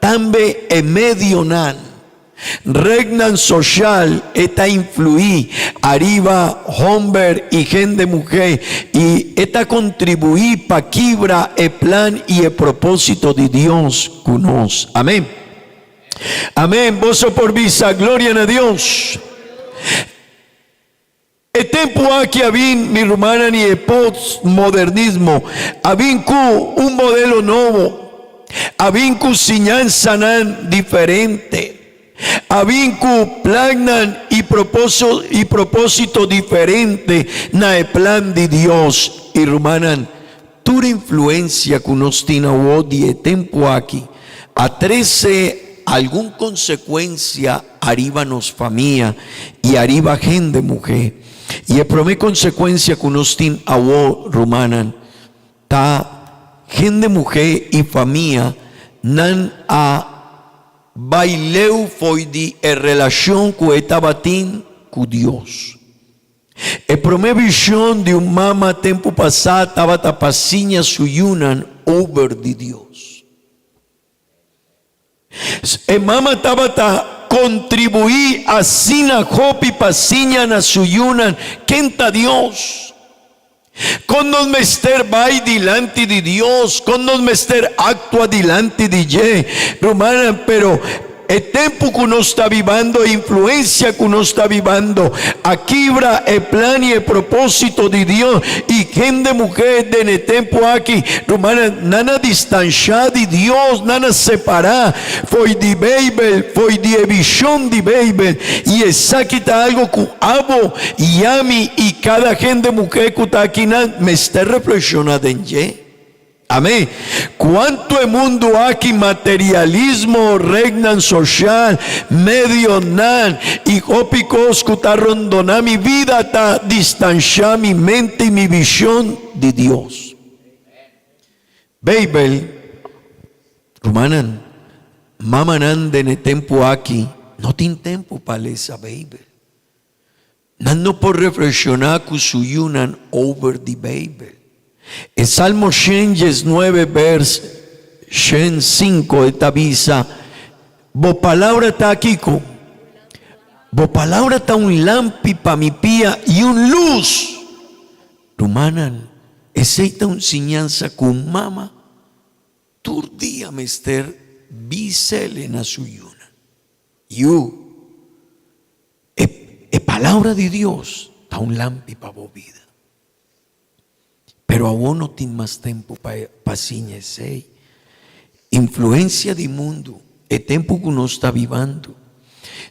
tambe e medionan. Rednan social e ta influí ariba homber i hende muhé i e ta kontribuí pa kibra e plan i e propósito di Dios ku nos. Amén. Amén. Boso por bisa gloria na Dios. E tempu aki a bin, mi rumannan, i e postmodernismo a bin ku un modelo nobo, a bin ku siñansanan diferente, a bin ku plannan i i propósito diferente na e plan di Dios. I rumannan, tur influensia ku nos tin awor di e tempu aki a trese algun konsekuensia ariba nos famia i ariba hende muhé. I e promé konsekuensia ku nos tin awor, rumannan, ta hende muhé i famia nan a bai leu fo'i di e relashon ku e tabatin ku Dios. E promé vishon di un mama tempu pasá tabata pa siña su yunan over di Dios. E mama tabata kontribuí asina hopi pa siña na su yunan ken ta Dios, kon nos mester bai dilanti di Dios, kon nos mester aktua dilanti di dje. Rumannan, pero E tempu ku nos ta bibando, e influensia ku nos ta bibando, a kibra e plan i e propósito di Dios. I hende muhé den e tempu aki, rumannan, nan a distanshá di Dios, nan a separá fo'i di Beibel, fo'i di e vishon di Beibel. I esaki ta algu ku abo i ami i kada hende muhé ku ta akinan mester reflekshoná den dje. Amén. Cuanto e mundo aki materialismo, regnan social, medionan y hopi cos cu ta rondona mi vida ta distancia mi mente y mi vision di Dios. Bijbel, rumannan, mamanan den e tempo aki no tin tempo pa lesa Bijbel. Nan no por reflekshoná ku su yunan over di Beibel. E Salmo 119 bèrs 105 e ta bisa, Bo palabra ta kiko? Bo palabra ta un lampi pa mi pia i un lus. Rumannan, esei ta un siñansa ku un mama tur dia mester bis'el na su yunan. Yu. E e palabra di Dios ta un lampi pa bo bida. Pero awor no tin mas tempu pa pa siña esei. Influencia di mundu, e tempu ku nos ta bibando.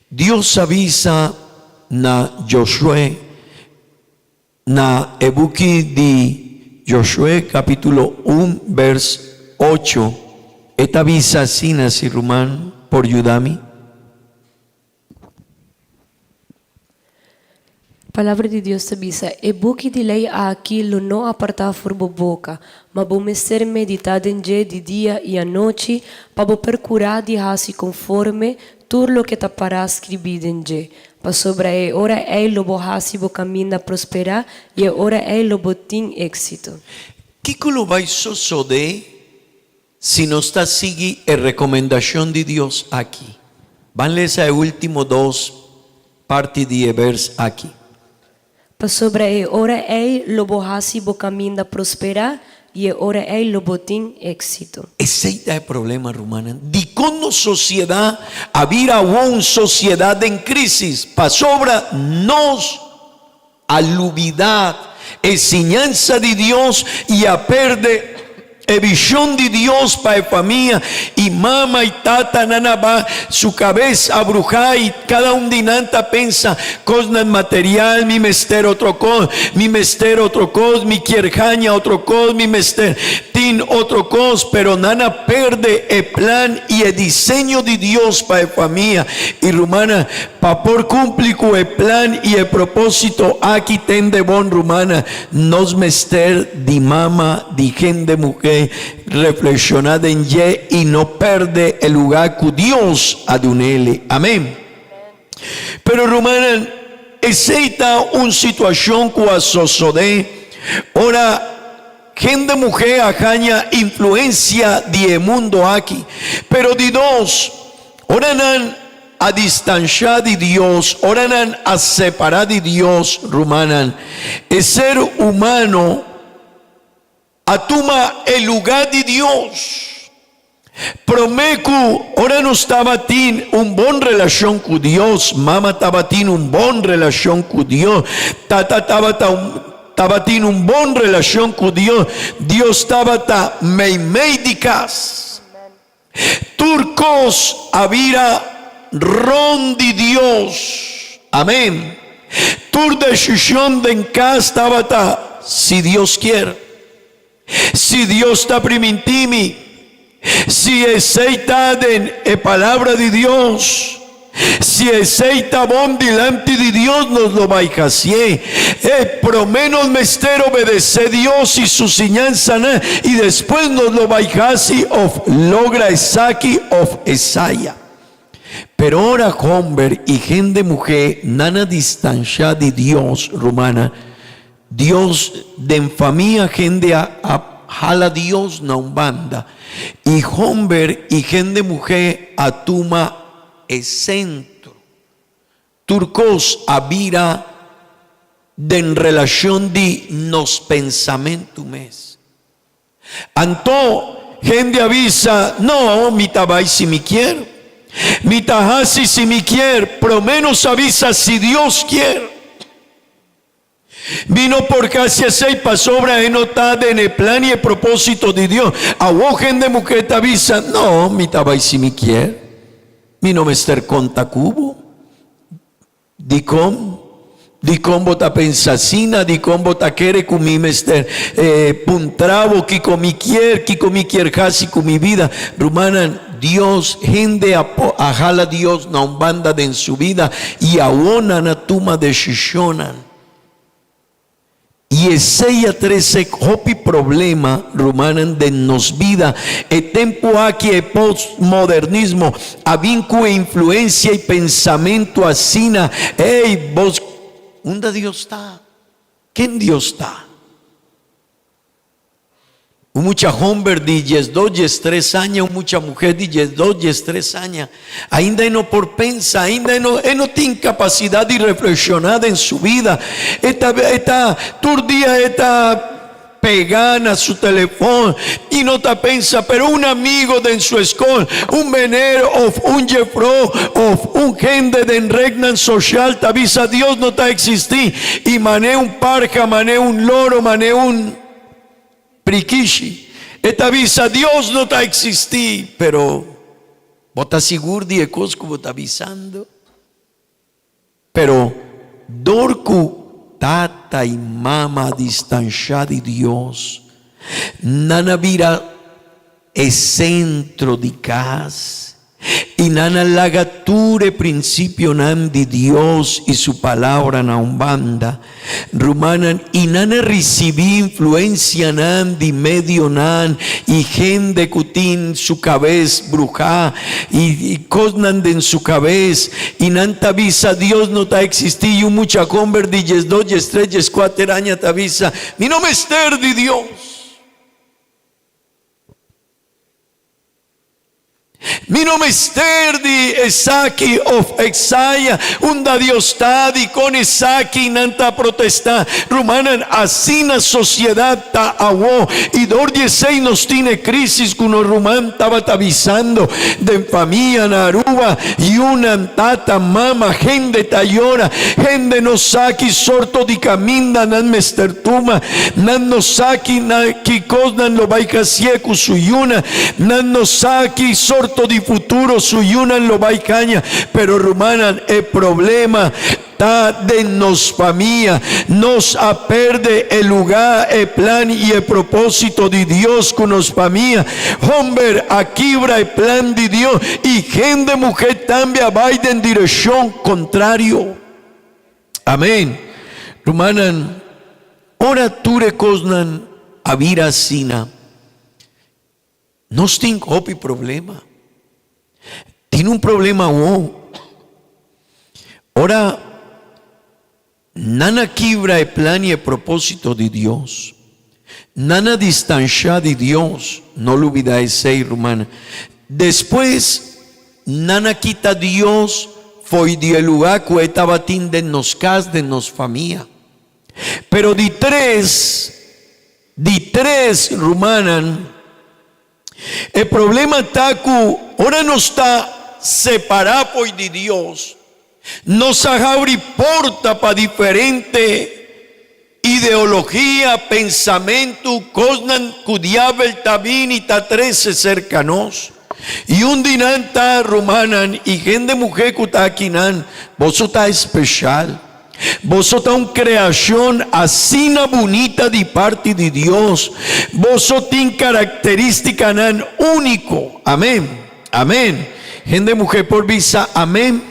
Dios a bisa na Josué, na e buki di Josué capítulo un vers ocho, e ta bisa asina, si ruman por yuda mi. Palabra di Dios ta bisa, E buki di lei aki lo no apartá for bo boka, ma bo mester meditá den dje di dia i anochi, pa bo perkurá di hasi konforme tur loke ta pará skribí den dje. Pasobra e ora ei lo bo hasi bo kaminda prosperá i e ora ei lo bo tin éksito. Kiko lo bai sosodé si nos ta sigui e rekomendashon di Dios aki? Ban lesa e último dos parti di e bers aki. Pasobra e ora ei lo bo hasi bo kaminda prosperá i e ora ei lo bo tin éksito. Esei ta e problema, rumannan. Dikon nos sosiedat a bira awor un sosiedat den krísis? Pasobra nos a lubidá e siñansa di Dios i a perde e vishon di Dios pa e famia. I mama i tatanan a ba su kabes a bruhá i kada un di nan ta pensa kosnan material, mi mester otro kos, mi mester otro kos, mi kier haña otro kos, mi mester tin otro kos, pero nan a perde e plan i e diseño di Dios pa e famia. I rumannan, Pa por cumpli cu e plan y e proposito aki tende bon rumana nos mester di mama di hende muhe reflexiona den dje y no perde e luga cu Dios a dunele. Amen. Pero rumanan esey ta un situacion cu a sosode ora hende muhe a haña influencia di e mundo aki. Pero di dos, ora nan a distanshá di Dios, ora nan a separá di Dios, rumannan, e ser humano a tuma e lugá di Dios. Promé ku ora nos tabatin un bon relashon ku Dios, mama tabatin un bon relashon ku Dios, tata tabata un tabatin un bon relashon ku Dios, Dios tabata meimei di kas. Tur kos a bira rond di Dios. Amen. Tur desishon den kas tabata si Dios kier. Si Dios ta primintí mi. Si esei ta den e Palabra di Dios. Si esei ta bon dilanti di Dios nos lo bai hacié. E promé nos mester obedecé Dios y su siñansanan y despues nos lo bai haci of logra esaki of esaya. Pero ora homber y hende muhé nan a distancia di Dios, rumana, Dios den famia hende a a hala Dios na un banda y homber y hende muhe a tuma e centro. Tur cos a bira den relacion di nos pensamento mes. Anto hende a bisa, No, mi ta bai si mi kier. Mi ta haci si mi kier, prome nos a bisa si Dios kier. Mi no por casi esey pasobra e no ta den e plan y e proposito di Dios. Awo hende muher ta bisa, No, mi ta bay si mi kier. Mi no mester conta cu bo. Dicon? Dicon bo ta pensa asina? Dicon bo ta kere cu mi mester puntra bo kico mi kier, kico mi kier haci cu mi bida? Rumannan, Dios, hende a a hala Dios na un banda den su bida y awo nan a tuma decisionnan. Y esey a trece hopi problema, rumannan, den nos bida. E tempo aki e postmodernismo a bin cu e influencia y pensamento asina, Ey, bos, unda Dios ta? Ken Dios ta? Un mucha homber di diesdos, diestres aña, un mucha muher di diesdos, diestres aña, ainda e no por pensa, ainda e no, e no tin capacidad di reflexiona den su vida. E ta, e ta, tur dia e ta pega na su telefon y no ta pensa, pero un amigo den su escol, un meneer of un jefro of un hende den rednan social ta bisa Dios no ta existi y mane un parha, mane un loro, mane un. Prikishi, E ta bisa Dios no ta existi, pero bo ta sigur di e cos cu bo ta bisando? Pero dor cu tata y mama a distancia di Dios, nan a bira e centro di cas. I nan a laga tur e prinsipionan di Dios i su Palabra na un banda. Rumannan, i nan a risibí influensianan di medionan i hende ku tin su kabes bruhá i kosnan den su kabes, i nan ta bisa Dios no ta eksistí, i un mucha homber di diesdos, diestres, dieskuater aña ta bisa, Mi no mester di Dios. Mi no mester di esaki of esaya, unda Dios ta, dikon esaki nan ta protestá? Rumannan, asina sosiedat ta awo, i dor di esei nos tin e krísis ku nos ruman tabata bisando den famia na Aruba, yunan, tata, mama, hende ta yora, hende no sa ki sorto di kaminda nan mester tuma, nan no sa ki na ki kos nan lo bai hasié ku su yunan. Nan no sa ki sorto di futuro su yunan lo bai kaña. Pero rumannan, e problema ta den nos famia. Nos a perde e lugá, e plan i e propósito di Dios ku nos famia. Homber a kibra e plan di Dios i hende muhé tambe a bai den direkshon kontrario. Amén. Rumannan, ora tur e kosnan a bira asina, nos tin hopi problema. Tin un problema awor. Ora nan a kibra e plan i e propósito di Dios, nan a distanshá di Dios, no lubidá esei, rumannan. Despues, nan a kita Dios fo'i di e lugá ku e tabatin den nos kas, den nos famia. Pero di tres, di tres, rumannan, e problema ta ku ora nos ta separá fo'i di Dios, nos a habri porta pa diferente ideologia, pensamentu, kosnan ku diabel ta bini ta trese serka nos. I un di nan ta, Rumannan i hende muhé ku ta akinan, boso ta espeshal. Boso ta un kreashon asina bunita di parti di Dios. Boso tin karakterístikanan úniko. Amén. Amén. Hende muhé por bisa amén?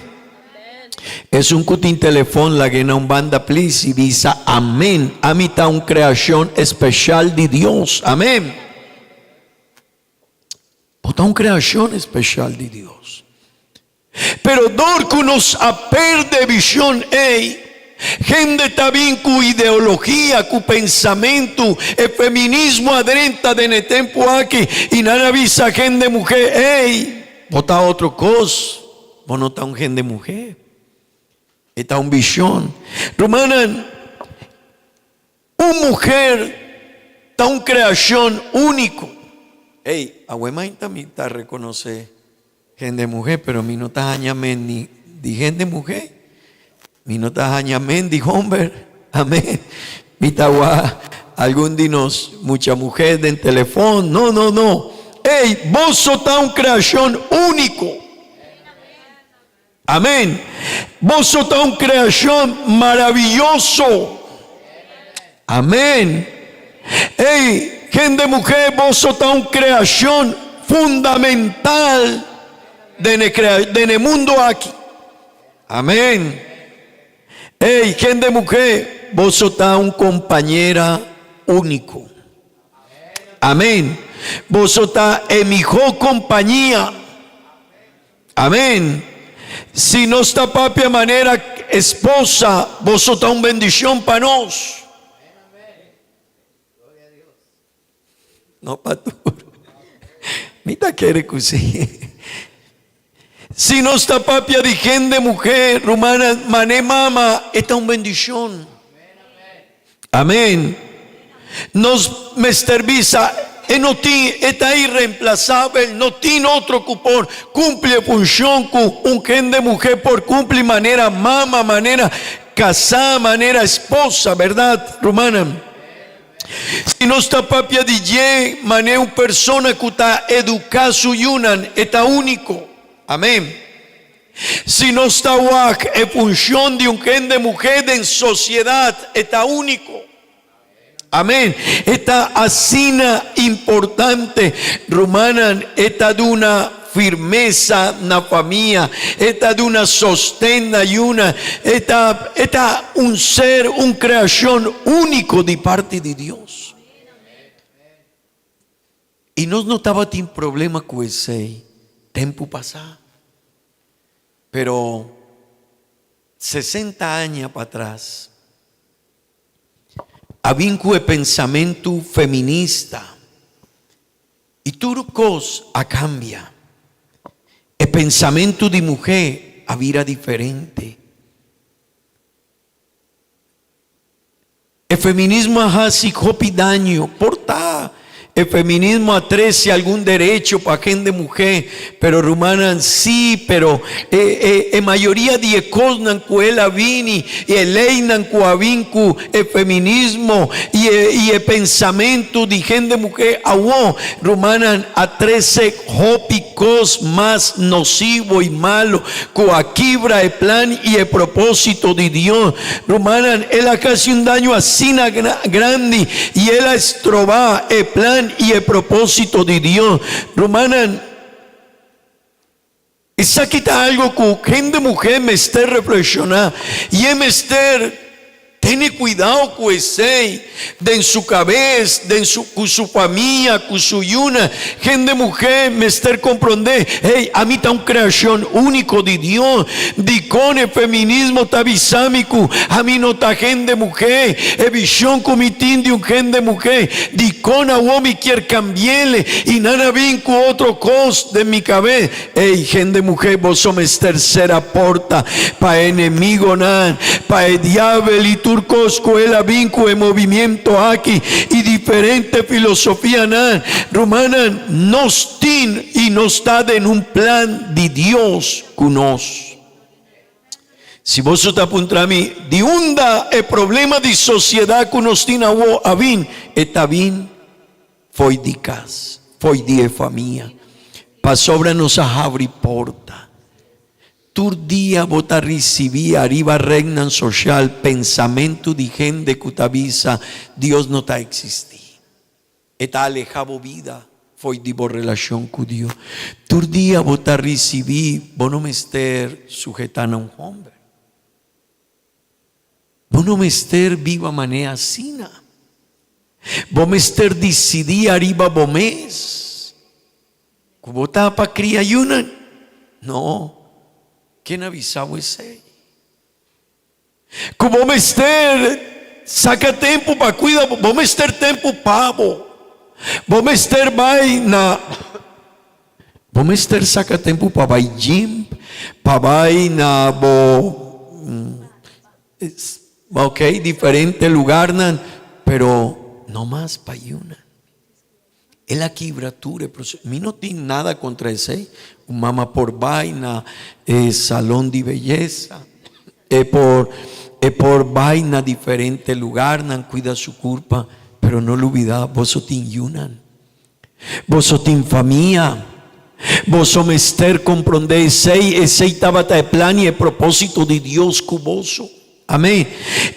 Esun ku tin telefon lag'é na un banda please i bisa amén. Ami ta un kreashon espeshal di Dios. Amén. Bo ta un kreashon espeshal di Dios. Pero dor ku nos a perde vishon ei, hende ta bin ku ideologia, ku pensamentu, e feminismo a drenta den e tempu aki i nan a bisa hende muhé, Ei, bo ta otro kos, bo no ta un hende muhé. E ta un vishon. Rumannan, Un muher ta un creacion unico. Ey, awe mainta mi ta reconoce hende muher, pero mi no ta haña men ni di hende muher, mi no ta haña men di homber. Amen. Mi ta wak algun di nos mucha muher den telefon. No, no, no. Ey, boso ta un creacion unico. Amén. Boso ta un creacion maravilloso. Amén. Ey, hende mujer, boso ta un creacion fundamental den e, den e mundo aki. Amén. Ey, hende mujer, boso ta un compañera único. Amén. Boso ta e mihó compañía. Amén. Si nos ta papia manera esposa, boso ta un bendicion pa nos. No pa tur. Mi ta kere cu si. Si nos ta papia di hende muher, rumannan, mane mama, e ta un bendicion. Amén. Nos mester bisa, e no tin, e ta irremplasabel, no tin otro cu por cumpli e funcion cu un hende muher por cumpli manera mama, manera casá, manera esposa, berdad, rumannan? Si nos ta papia di dje manera un persona cu ta educa su yunan, e ta unico. Amén. Si nos ta wak e funcion di un hende muhe den sociedad, e ta unico. Amén. E ta asina importante. Rumannan, e ta duna. firmesa na famia, e ta duna sosten na yuna, e ta e ta un ser, un kreashon úniko di parti di Dios. I nos no tabatin problema ku esei tempu pasá. Pero sesenta aña patras a bin ku e pensamentu feminista i tur kos a kambia. E pensamentu di muhé a bira diferente. E feminismo a hasi hopi daño. Por ta e feminismo a trece algun derecho pa hende muhé, pero rumannan sí, pero e e e mayoria di e kosnan ku el a bini i e leinan ku a bin ku e feminismo i e i e pensamentu di hende muhé awó, rumannan a trece hopi kos mas nosivo i malo ku a kibra e plan i e propósito di Dios. Rumannan, el a hasi un daño asina grandi i el a strobá e plan i e propósito di Dios. Rumannan, esaki ta algu ku hende muhé mester reflekshoná i e mester Tene cuidao cu esey den su cabes, den su, cu su famia, cu su yuna. Hende muhe mester compronde, hey, ami ta un creacion unico di Dios. Dicon e feminismo ta bisa mi cu ami no ta hende muhe? E vision cu mi tin di un hende muhe, dicon awo mi kier cambiele y nan a bin cu otro cos den mi cabes? Ey, hende muhé, boso mester sera porta pa e enemigonan, pa e diabel i tur kos ku el a bin ku e movimiento aki i diferente filosofianan. Rumannan, nos tin i nos ta den un plan di Dios ku nos. Si boso ta puntra mi, di unda e problema di sosiedat ku nos tin awo a bin? E ta bin Fo'i di kas, fo'i di e famia, pasobra nos a habri porta. Tur dia bo ta risibí ariba rednan soshal pensamentu di hende ku ta bisa Dios no ta eksistí. E ta alehá bo bida fo'i di bo relashon ku Dios. Tur dia bo ta risibí bo no mester suhetá na un hòmber. Bo no mester biba manera asina. Bo mester disidí ariba bo mes ku bo ta pa kria yunan. No, ken a bisa bo esei? Ku bo mester saka tempu pa kuida bo, bo mester tempu pa bo. Bo mester bai na Bo mester saka tempu pa bai gym, pa bai na bo ok diferente lugarnan, pero no mas pa yuna. El a kibra tur e proceso. Mi no tin nada kontra esei. Un mama por bai na e salon di beyesa, e por e por bai na diferente lugarnan kuida su kurpa, pero no lubida boso tin yunan. Boso tin famia. Boso mester komprondé esei. Esei tabata e plan i e propósito di Dios ku boso. Amén.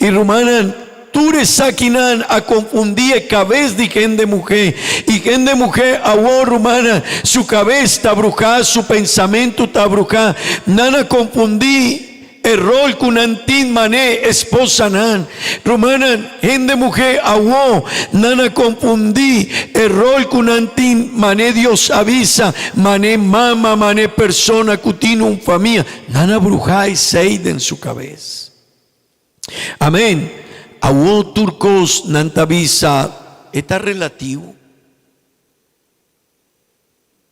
I rumannan, tur esakinan a konfundí e kabes di hende muhé. I hende muhé awor, rumannan, su kabes ta bruhá, su pensamentu ta bruhá. Nan a konfundí. E rol ku nan tin man'é esposanan. Rumannan, hende muhé awó nan a konfundí e rol ku nan tin man'é Dios a bisa, man'é mama, man'é persona ku tin un famia. Nan a bruhá esei den su kabes. Amén. Awó tur kos nan ta bisa e ta relativo.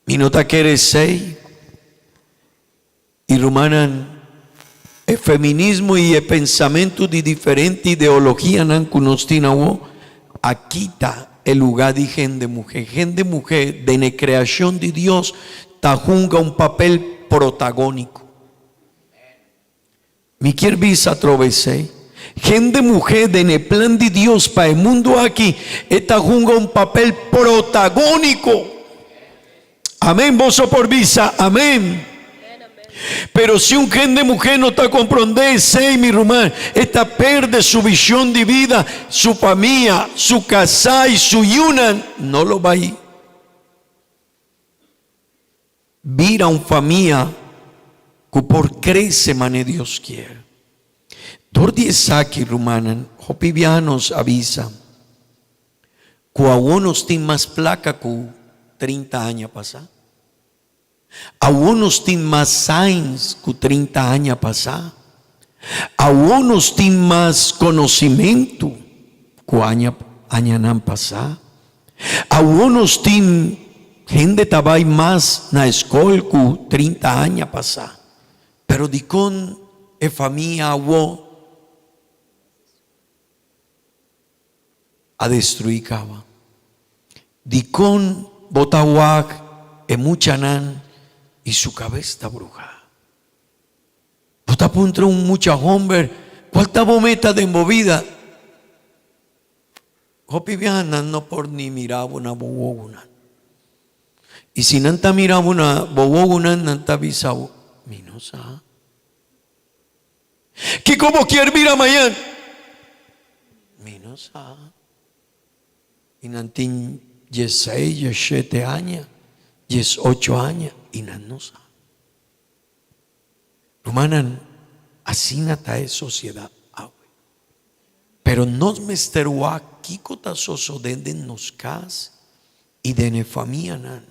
Mi no ta kere esei. I rumannan, e feminismo i e pensamentu di diferente ideologianan ku nos tin awor a kita e lugá di hende muhé. Hende muhé den e kreashon di Dios ta hunga un papel protagóniko. Mi kier bisa atrobe esei. Hende muhé den e plan di Dios pa e mundu aki e ta hunga un papel protagóniko. Amén, boso por bisa amén. Pero si un hende muhé no ta komprondé esei, mi ruman, e ta perde su vishon di bida, su famia, su kasá i su yunan no lo bai. Bira un famia ku por krese manera Dios kier. Dor di esaki, rumannan, hopi biaha nos a bisa ku awor nos tin mas plaka ku trinta aña pasá. Awor nos tin mas science ku trinta aña pasá. Awor nos tin mas konosimentu ku aña añanan pasá. Awor nos tin hende ta bai mas na eskol ku trinta aña pasá. Pero dikon e famia awor a destruí kaba? Dikon bo ta wak e muchanan i su kabes ta bruhá? Bo ta puntra un mucha homber, Kual ta bo meta den bo bida? Hopi biaha nan no por ni mira bo na bo wowonan. I si nan ta mira bo na bo wowonan, nan ta bisa bo, Mi no sa. Kiko bo kier bira mañan? Mi no sa. I nan tin dieseis, diesshete aña, diesocho aña, i nan no sa. Rumannan, asina ta e sosiedat awe. Pero nos mester wak kiko ta sosodé den nos kas i den e famianan.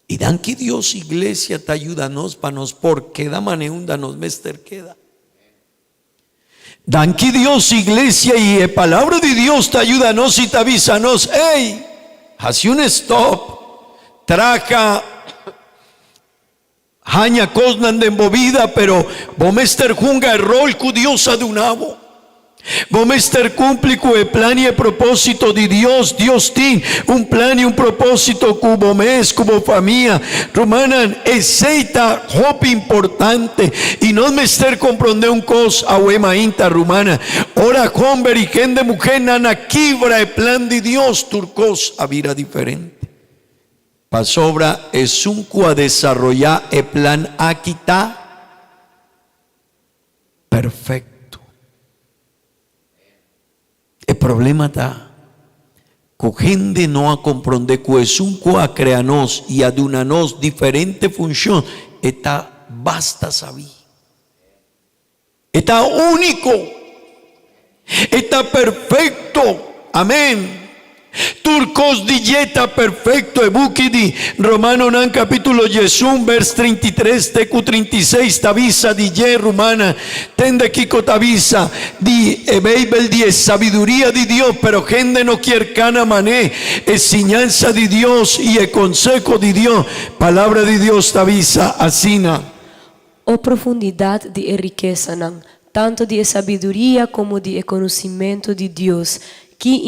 I danki Dios iglesia ta yuda nos pa nos por keda manera unda nos mester keda. Danki Dios iglesia i e palabra di Dios ta yuda nos i ta bisa nos, ey, hasi un stop, traha. Haña kosnan den bo bida, pero bo mester hunga e ròl ku Dios a duna bo. Bo mester kumpli ku e plan i e propósito di Dios. Dios tin un plan i un propósito ku bo mes, ku bo famia. Rumannan, esei ta hopi importante. I nos mester komprondé un kos awe mainta, rumannan. Ora hòmber i hende muhénan a kibra e plan di Dios, tur kos a bira diferente. Pasobra esun ku a desaroyá e plan aki ta perfekto. E problema ta ku hende no a komprondé ku esun ku a krea nos i a duna nos diferente funshon, e ta basta sabí. E ta úniko. E ta perfekto. Amén. Tur kos di dje ta perfekto. E buki di Romanonan kapítulo diesun bèrs 33 te ku 36 ta bisa di dje, Rumannan, tende kiko ta bisa di e Beibel di e sabiduria di Dios, pero hende no kier kana man'é e siñansa di Dios i e konseho di Dios. Palabra di Dios ta bisa asina. O profundidat di e rikesanan, tanto di e sabiduria komo di e konosimentu di Dios, ki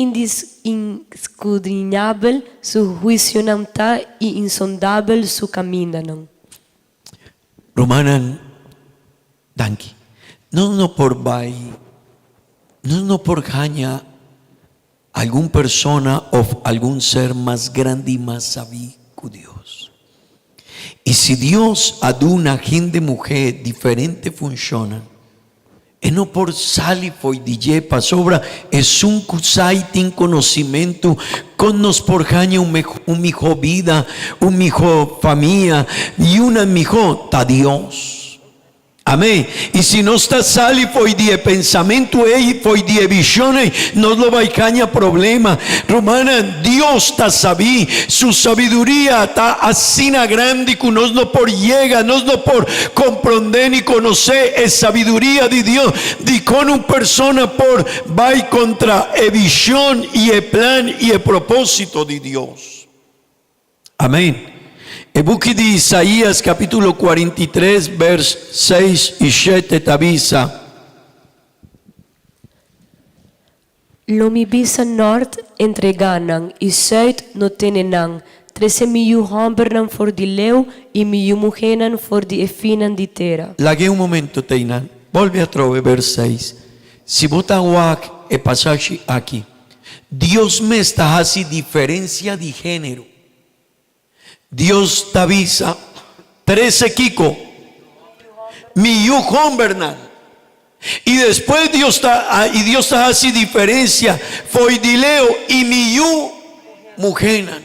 inskudriñabel su huisionan ta i insondabel su kamindanan! Rumannan, danki. Nos no por bai, nos no por haña algun persona òf algun ser mas grandi i mas sabí ku Dios. I si Dios a duna hende muhé diferente funshonnan, e no por sali fo'i di dje pasobra esun ku sa i tin konosimentu kon nos por haña un un mihó bida, un mihó famia i una mihó ta Dios. Amén. I si nos ta sali fo'i di e pensamentu ei, fo'i di e vishon ei, nos lo bai kaña problema. Rumannan, Dios ta sabí. Su sabiduria ta asina grandi ku nos no por yega, nos no por komprondé ni konosé e sabiduria di Dios. Dikon un persona por bai kontra e vishon i e plan i e propósito di Dios? Amén. E buki di Isaías capítulo 43 vers 6 i 7 ta bisa. Lo mi bisa nort, Entregá nan, i sùit, No tene nan. Trese mi yu hòmbernan for di leu i mi yu muhénan for di e finnan di tera. Lag'é un momento, Teinan. Bolbe atrobe vers 6. Si bo ta wak e pasashi aki, Dios mes ta hasi diferensia di género. Dios ta bisa, Trese kiko? Mi yu hombernan. I despues Dios ta i Dios ta hasi diferensia fo'i di leu i mi yu muhénan.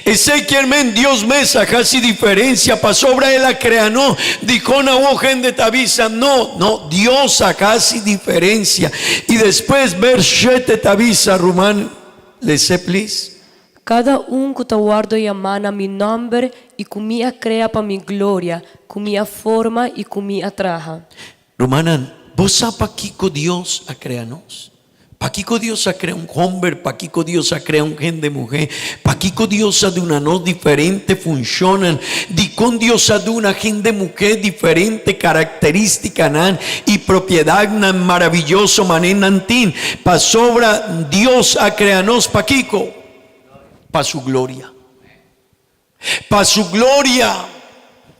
Esei kier men Dios mes a hasi diferencia pasobra El a crea no. Dicon awor hende ta bisa no? No, Dios a hasi diferencia. Y despues vers shete ta bisa, ruman, lese please. Kada un ku ta wòrdu yamá na mi nòmber i ku mi a krea pa mi gloria, ku mi a forma i ku mi a traha. Rumannan, bo sa pakiko Dios a krea nos? Pakiko Dios a krea un hòmber? Pakiko Dios a krea un hende muhé? Pakiko Dios a duna nos diferente funshonnan? Dikon Dios a duna hende muhé diferente karakterístikanan i propiedatnan maraviyoso manera nan tin? Pasobra Dios a krea nos pakiko? Pa su gloria. Pa su gloria.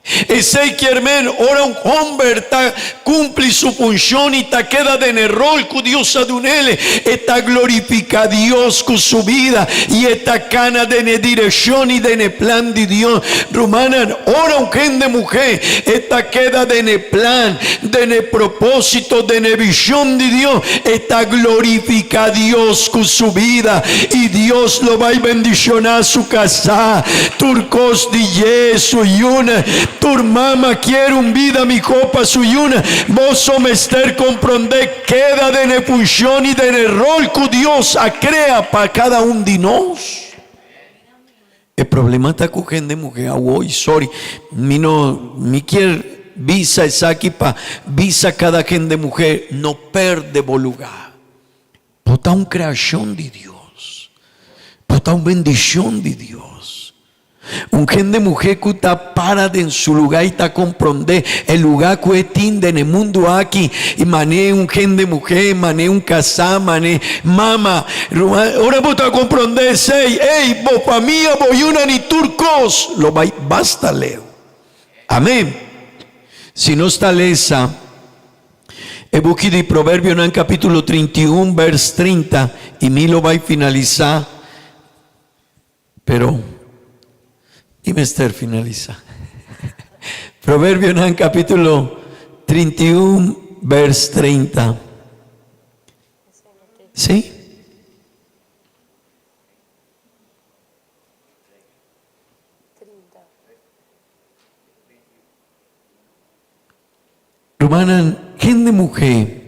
Esei kier men ora un homber ta cumpli su funcion y ta keda den e rol cu Dios a dunele, e ta glorifica Dios cu su bida y e ta cana den e direccion y den e plan di Dios. Rumannan, ora un hende muhe e ta keda den e plan, den e proposito, den e vision di Dios, e ta glorifica Dios cu su bida y Dios lo bay bendiciona su casa. Tur cos di dje, su yuna. Tur mama kier un bida miho pa su yuna. Boso mester comprende keda den e funcion y den e rol cu Dios a crea pa cada un di nos. E problema ta cu hende muhe awo y sorry mi no mi kier bisa esaki pa bisa cada hende muhe no perde bo lugar. Bo ta un creacion di Dios. Bo ta un bendicion di Dios. Un hende muhe cu ta para den su lugar y ta compronde e lugar cu e tin den e mundo aki y mane un hende muhe, mane un casa, mane mama. Ruman, ora bo ta compronde esey, ey, bo famia, bo yunan y tur cos lo bay basta leu. Amen. Si nos ta lesa e buki di Proverbionan capítulo 31 vers 30 y mi lo bay finalisa, pero mi mester finalisa. Proverbionan capítulo 31 vers 30. Sí? Rumannan, hende muhé,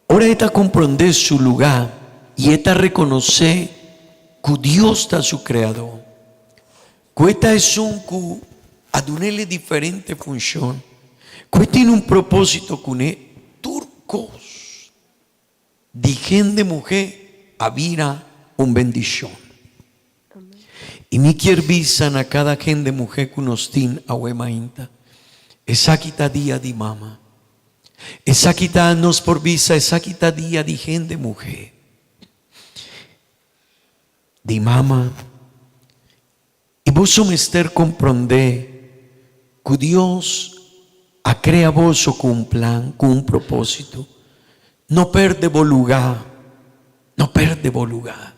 ora e ta komprondé su lugá i e ta rekonosé ku Dios ta su Kreadó, ku e ta esun ku a dun'el e diferente funshon, ku e tin un propósito kuné, tur kos Di hende muhé a bira un bendishon. I mi kier bisa na kada hende muhé ku nos tin awe mainta, esaki ta dia di mama. Esaki ta, nos por bisa, esaki ta dia di hende muhé. Di mama. I boso mester komprondé ku Dios a krea boso ku un plan, ku un propósito. No pèrdè bo lugá, no pèrdè bo lugá.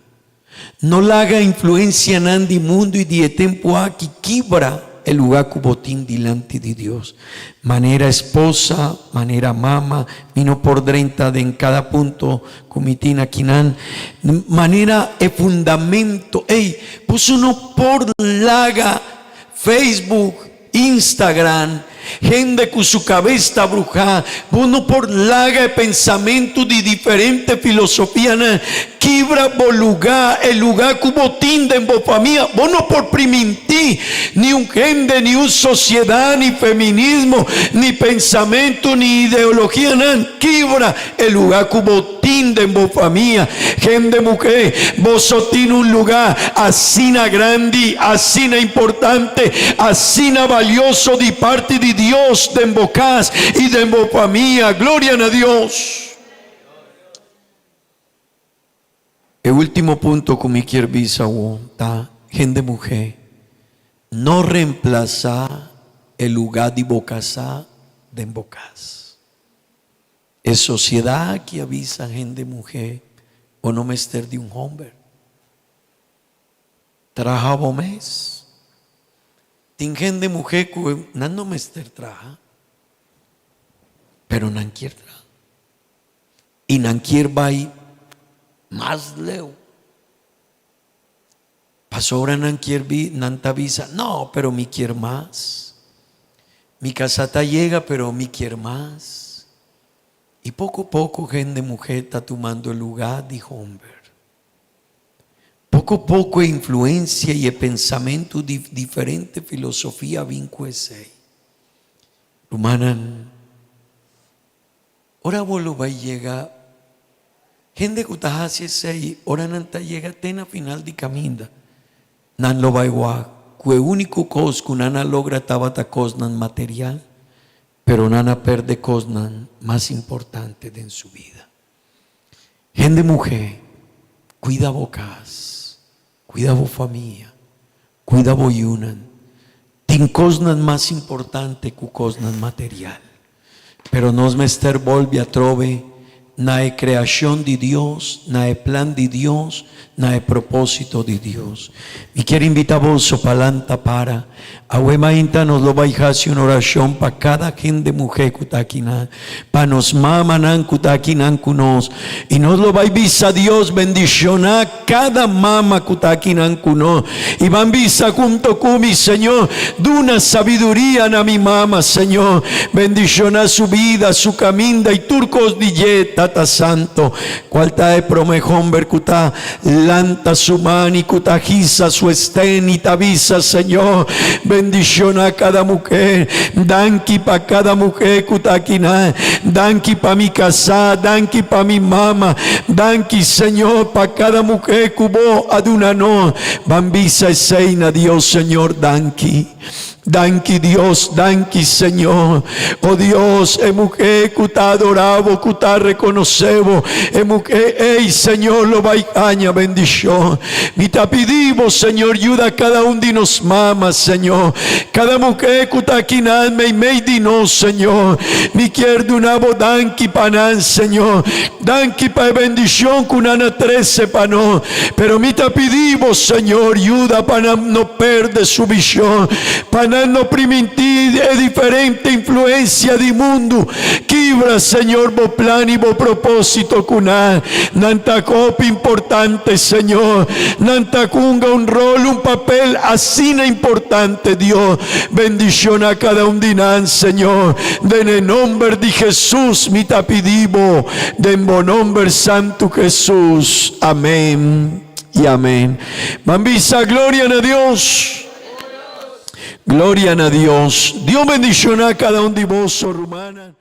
No laga influensianan di mundu i di e tempu aki kibra e lugá ku bo tin dilanti di Dios. Manera esposa, manera mama, mi no por drenta den kada punto Ku mi tin akinan manera e fundamento ey boso no por laga Facebook, Instagram, hende ku su kabes ta bruhá, bo no por laga e pensamentu di diferente filosofianan kibra bo lugá, e lugá ku bo tin den bo famia, bo no por primintí ni un hende, ni un sosiedat, ni feminismo, ni pensamentu, ni ideologianan kibra E lugá ku bo tin den bo famia. Hende muhé, boso tin un lugá asina grandi, asina importante, asina balioso di parti di Dios den bo kas i den bo famia. Gloria na Dios! E último punto ku mi kier bisa awor ta, hende muhé, no remplasá e lugá di bo kasá den bo kas. E sosiedat aki a bisa hende muhé bo no mester di un homber. Traha bo mes. Tin hende muhé ku nan no mester traha, pero nan kier traha. I nan kier bai mas leu. Pasobra nan kier bi, nan ta bisa, No, pero mi kier mas. Mi kasá ta yega, pero mi kier mas. I poko poko hende muhé ta tumando e lugá di homber. Poko poko e influensia i e pensamentu di diferente filosofia a bin ku esei. Rumannan, ora bo lo bai yega, hende ku ta hasi esei, ora nan ta yega te na final di kaminda, nan lo bai wak ku e úniko kos ku nan a logra tabata kosnan material, pero nan a pèrdè kosnan mas importante den su bida. Hende muhé, kuida bo kas, kuida bo famia, kuida bo yunan. Tin kosnan mas importante ku kosnan material. Pero nos mester bolbe atrobe na e kreashon di Dios, na e plan di Dios, na e propósito di Dios. Mi kier invita boso pa lanta para. Awe mainta nos lo bai hasi un orashon pa kada hende muhé ku ta akinan, pa nos mamanan ku ta akinan ku nos. I nos lo bai bisa Dios bendishoná kada mama ku ta akinan ku nos. I ban bisa hunto ku mi, Señor, duna sabiduria na mi mama, Señor. Bendishoná su bida, su kaminda i tur kos di dje, Tata Santo. Kual ta e promé homber ku ta lanta su man i ku ta hisa su esten i ta bisa, Señor, bendishoná kada muhé. Danki pa kada muhé ku ta akinan. Danki pa mi kasá. Danki pa mi mama. Danki, Señor, pa kada muhé ku bo a duna nos. Ban bisa esei na Dios, Señor, danki. Danki Dios, danki Señor. O Dios, e muhé ku ta adorá bo, ku ta rekonosé bo, e muhé ei, Señor, lo bai haña bendishon. Mi ta pidi bo, Señor, yuda kada un di nos mama, Señor. Kada muhé ku ta akinan meimei di nos, Señor. Mi kier duna bo danki pa nan, Señor. Danki pa e bendishon ku nan a trese pa nos. Pero mi ta pidi bo, Señor, yuda pa nan no perde su bishon, pa nan no primintí e diferente influensia di mundu. Kibra, Señor, bo plan i bo propósito ku nan. Nan ta hopi importante, Señor. Nan ta hunga un rol, un papel asina importante, Dios. Bendishoná kada un di nan, Señor. Den e nomber di Hesus mi ta pidi bo, den bo nomber santu Hesus. Amén y amén. Ban bisa gloria na Dios. Gloria na Dios. Dios bendishoná kada un di boso, rumannan.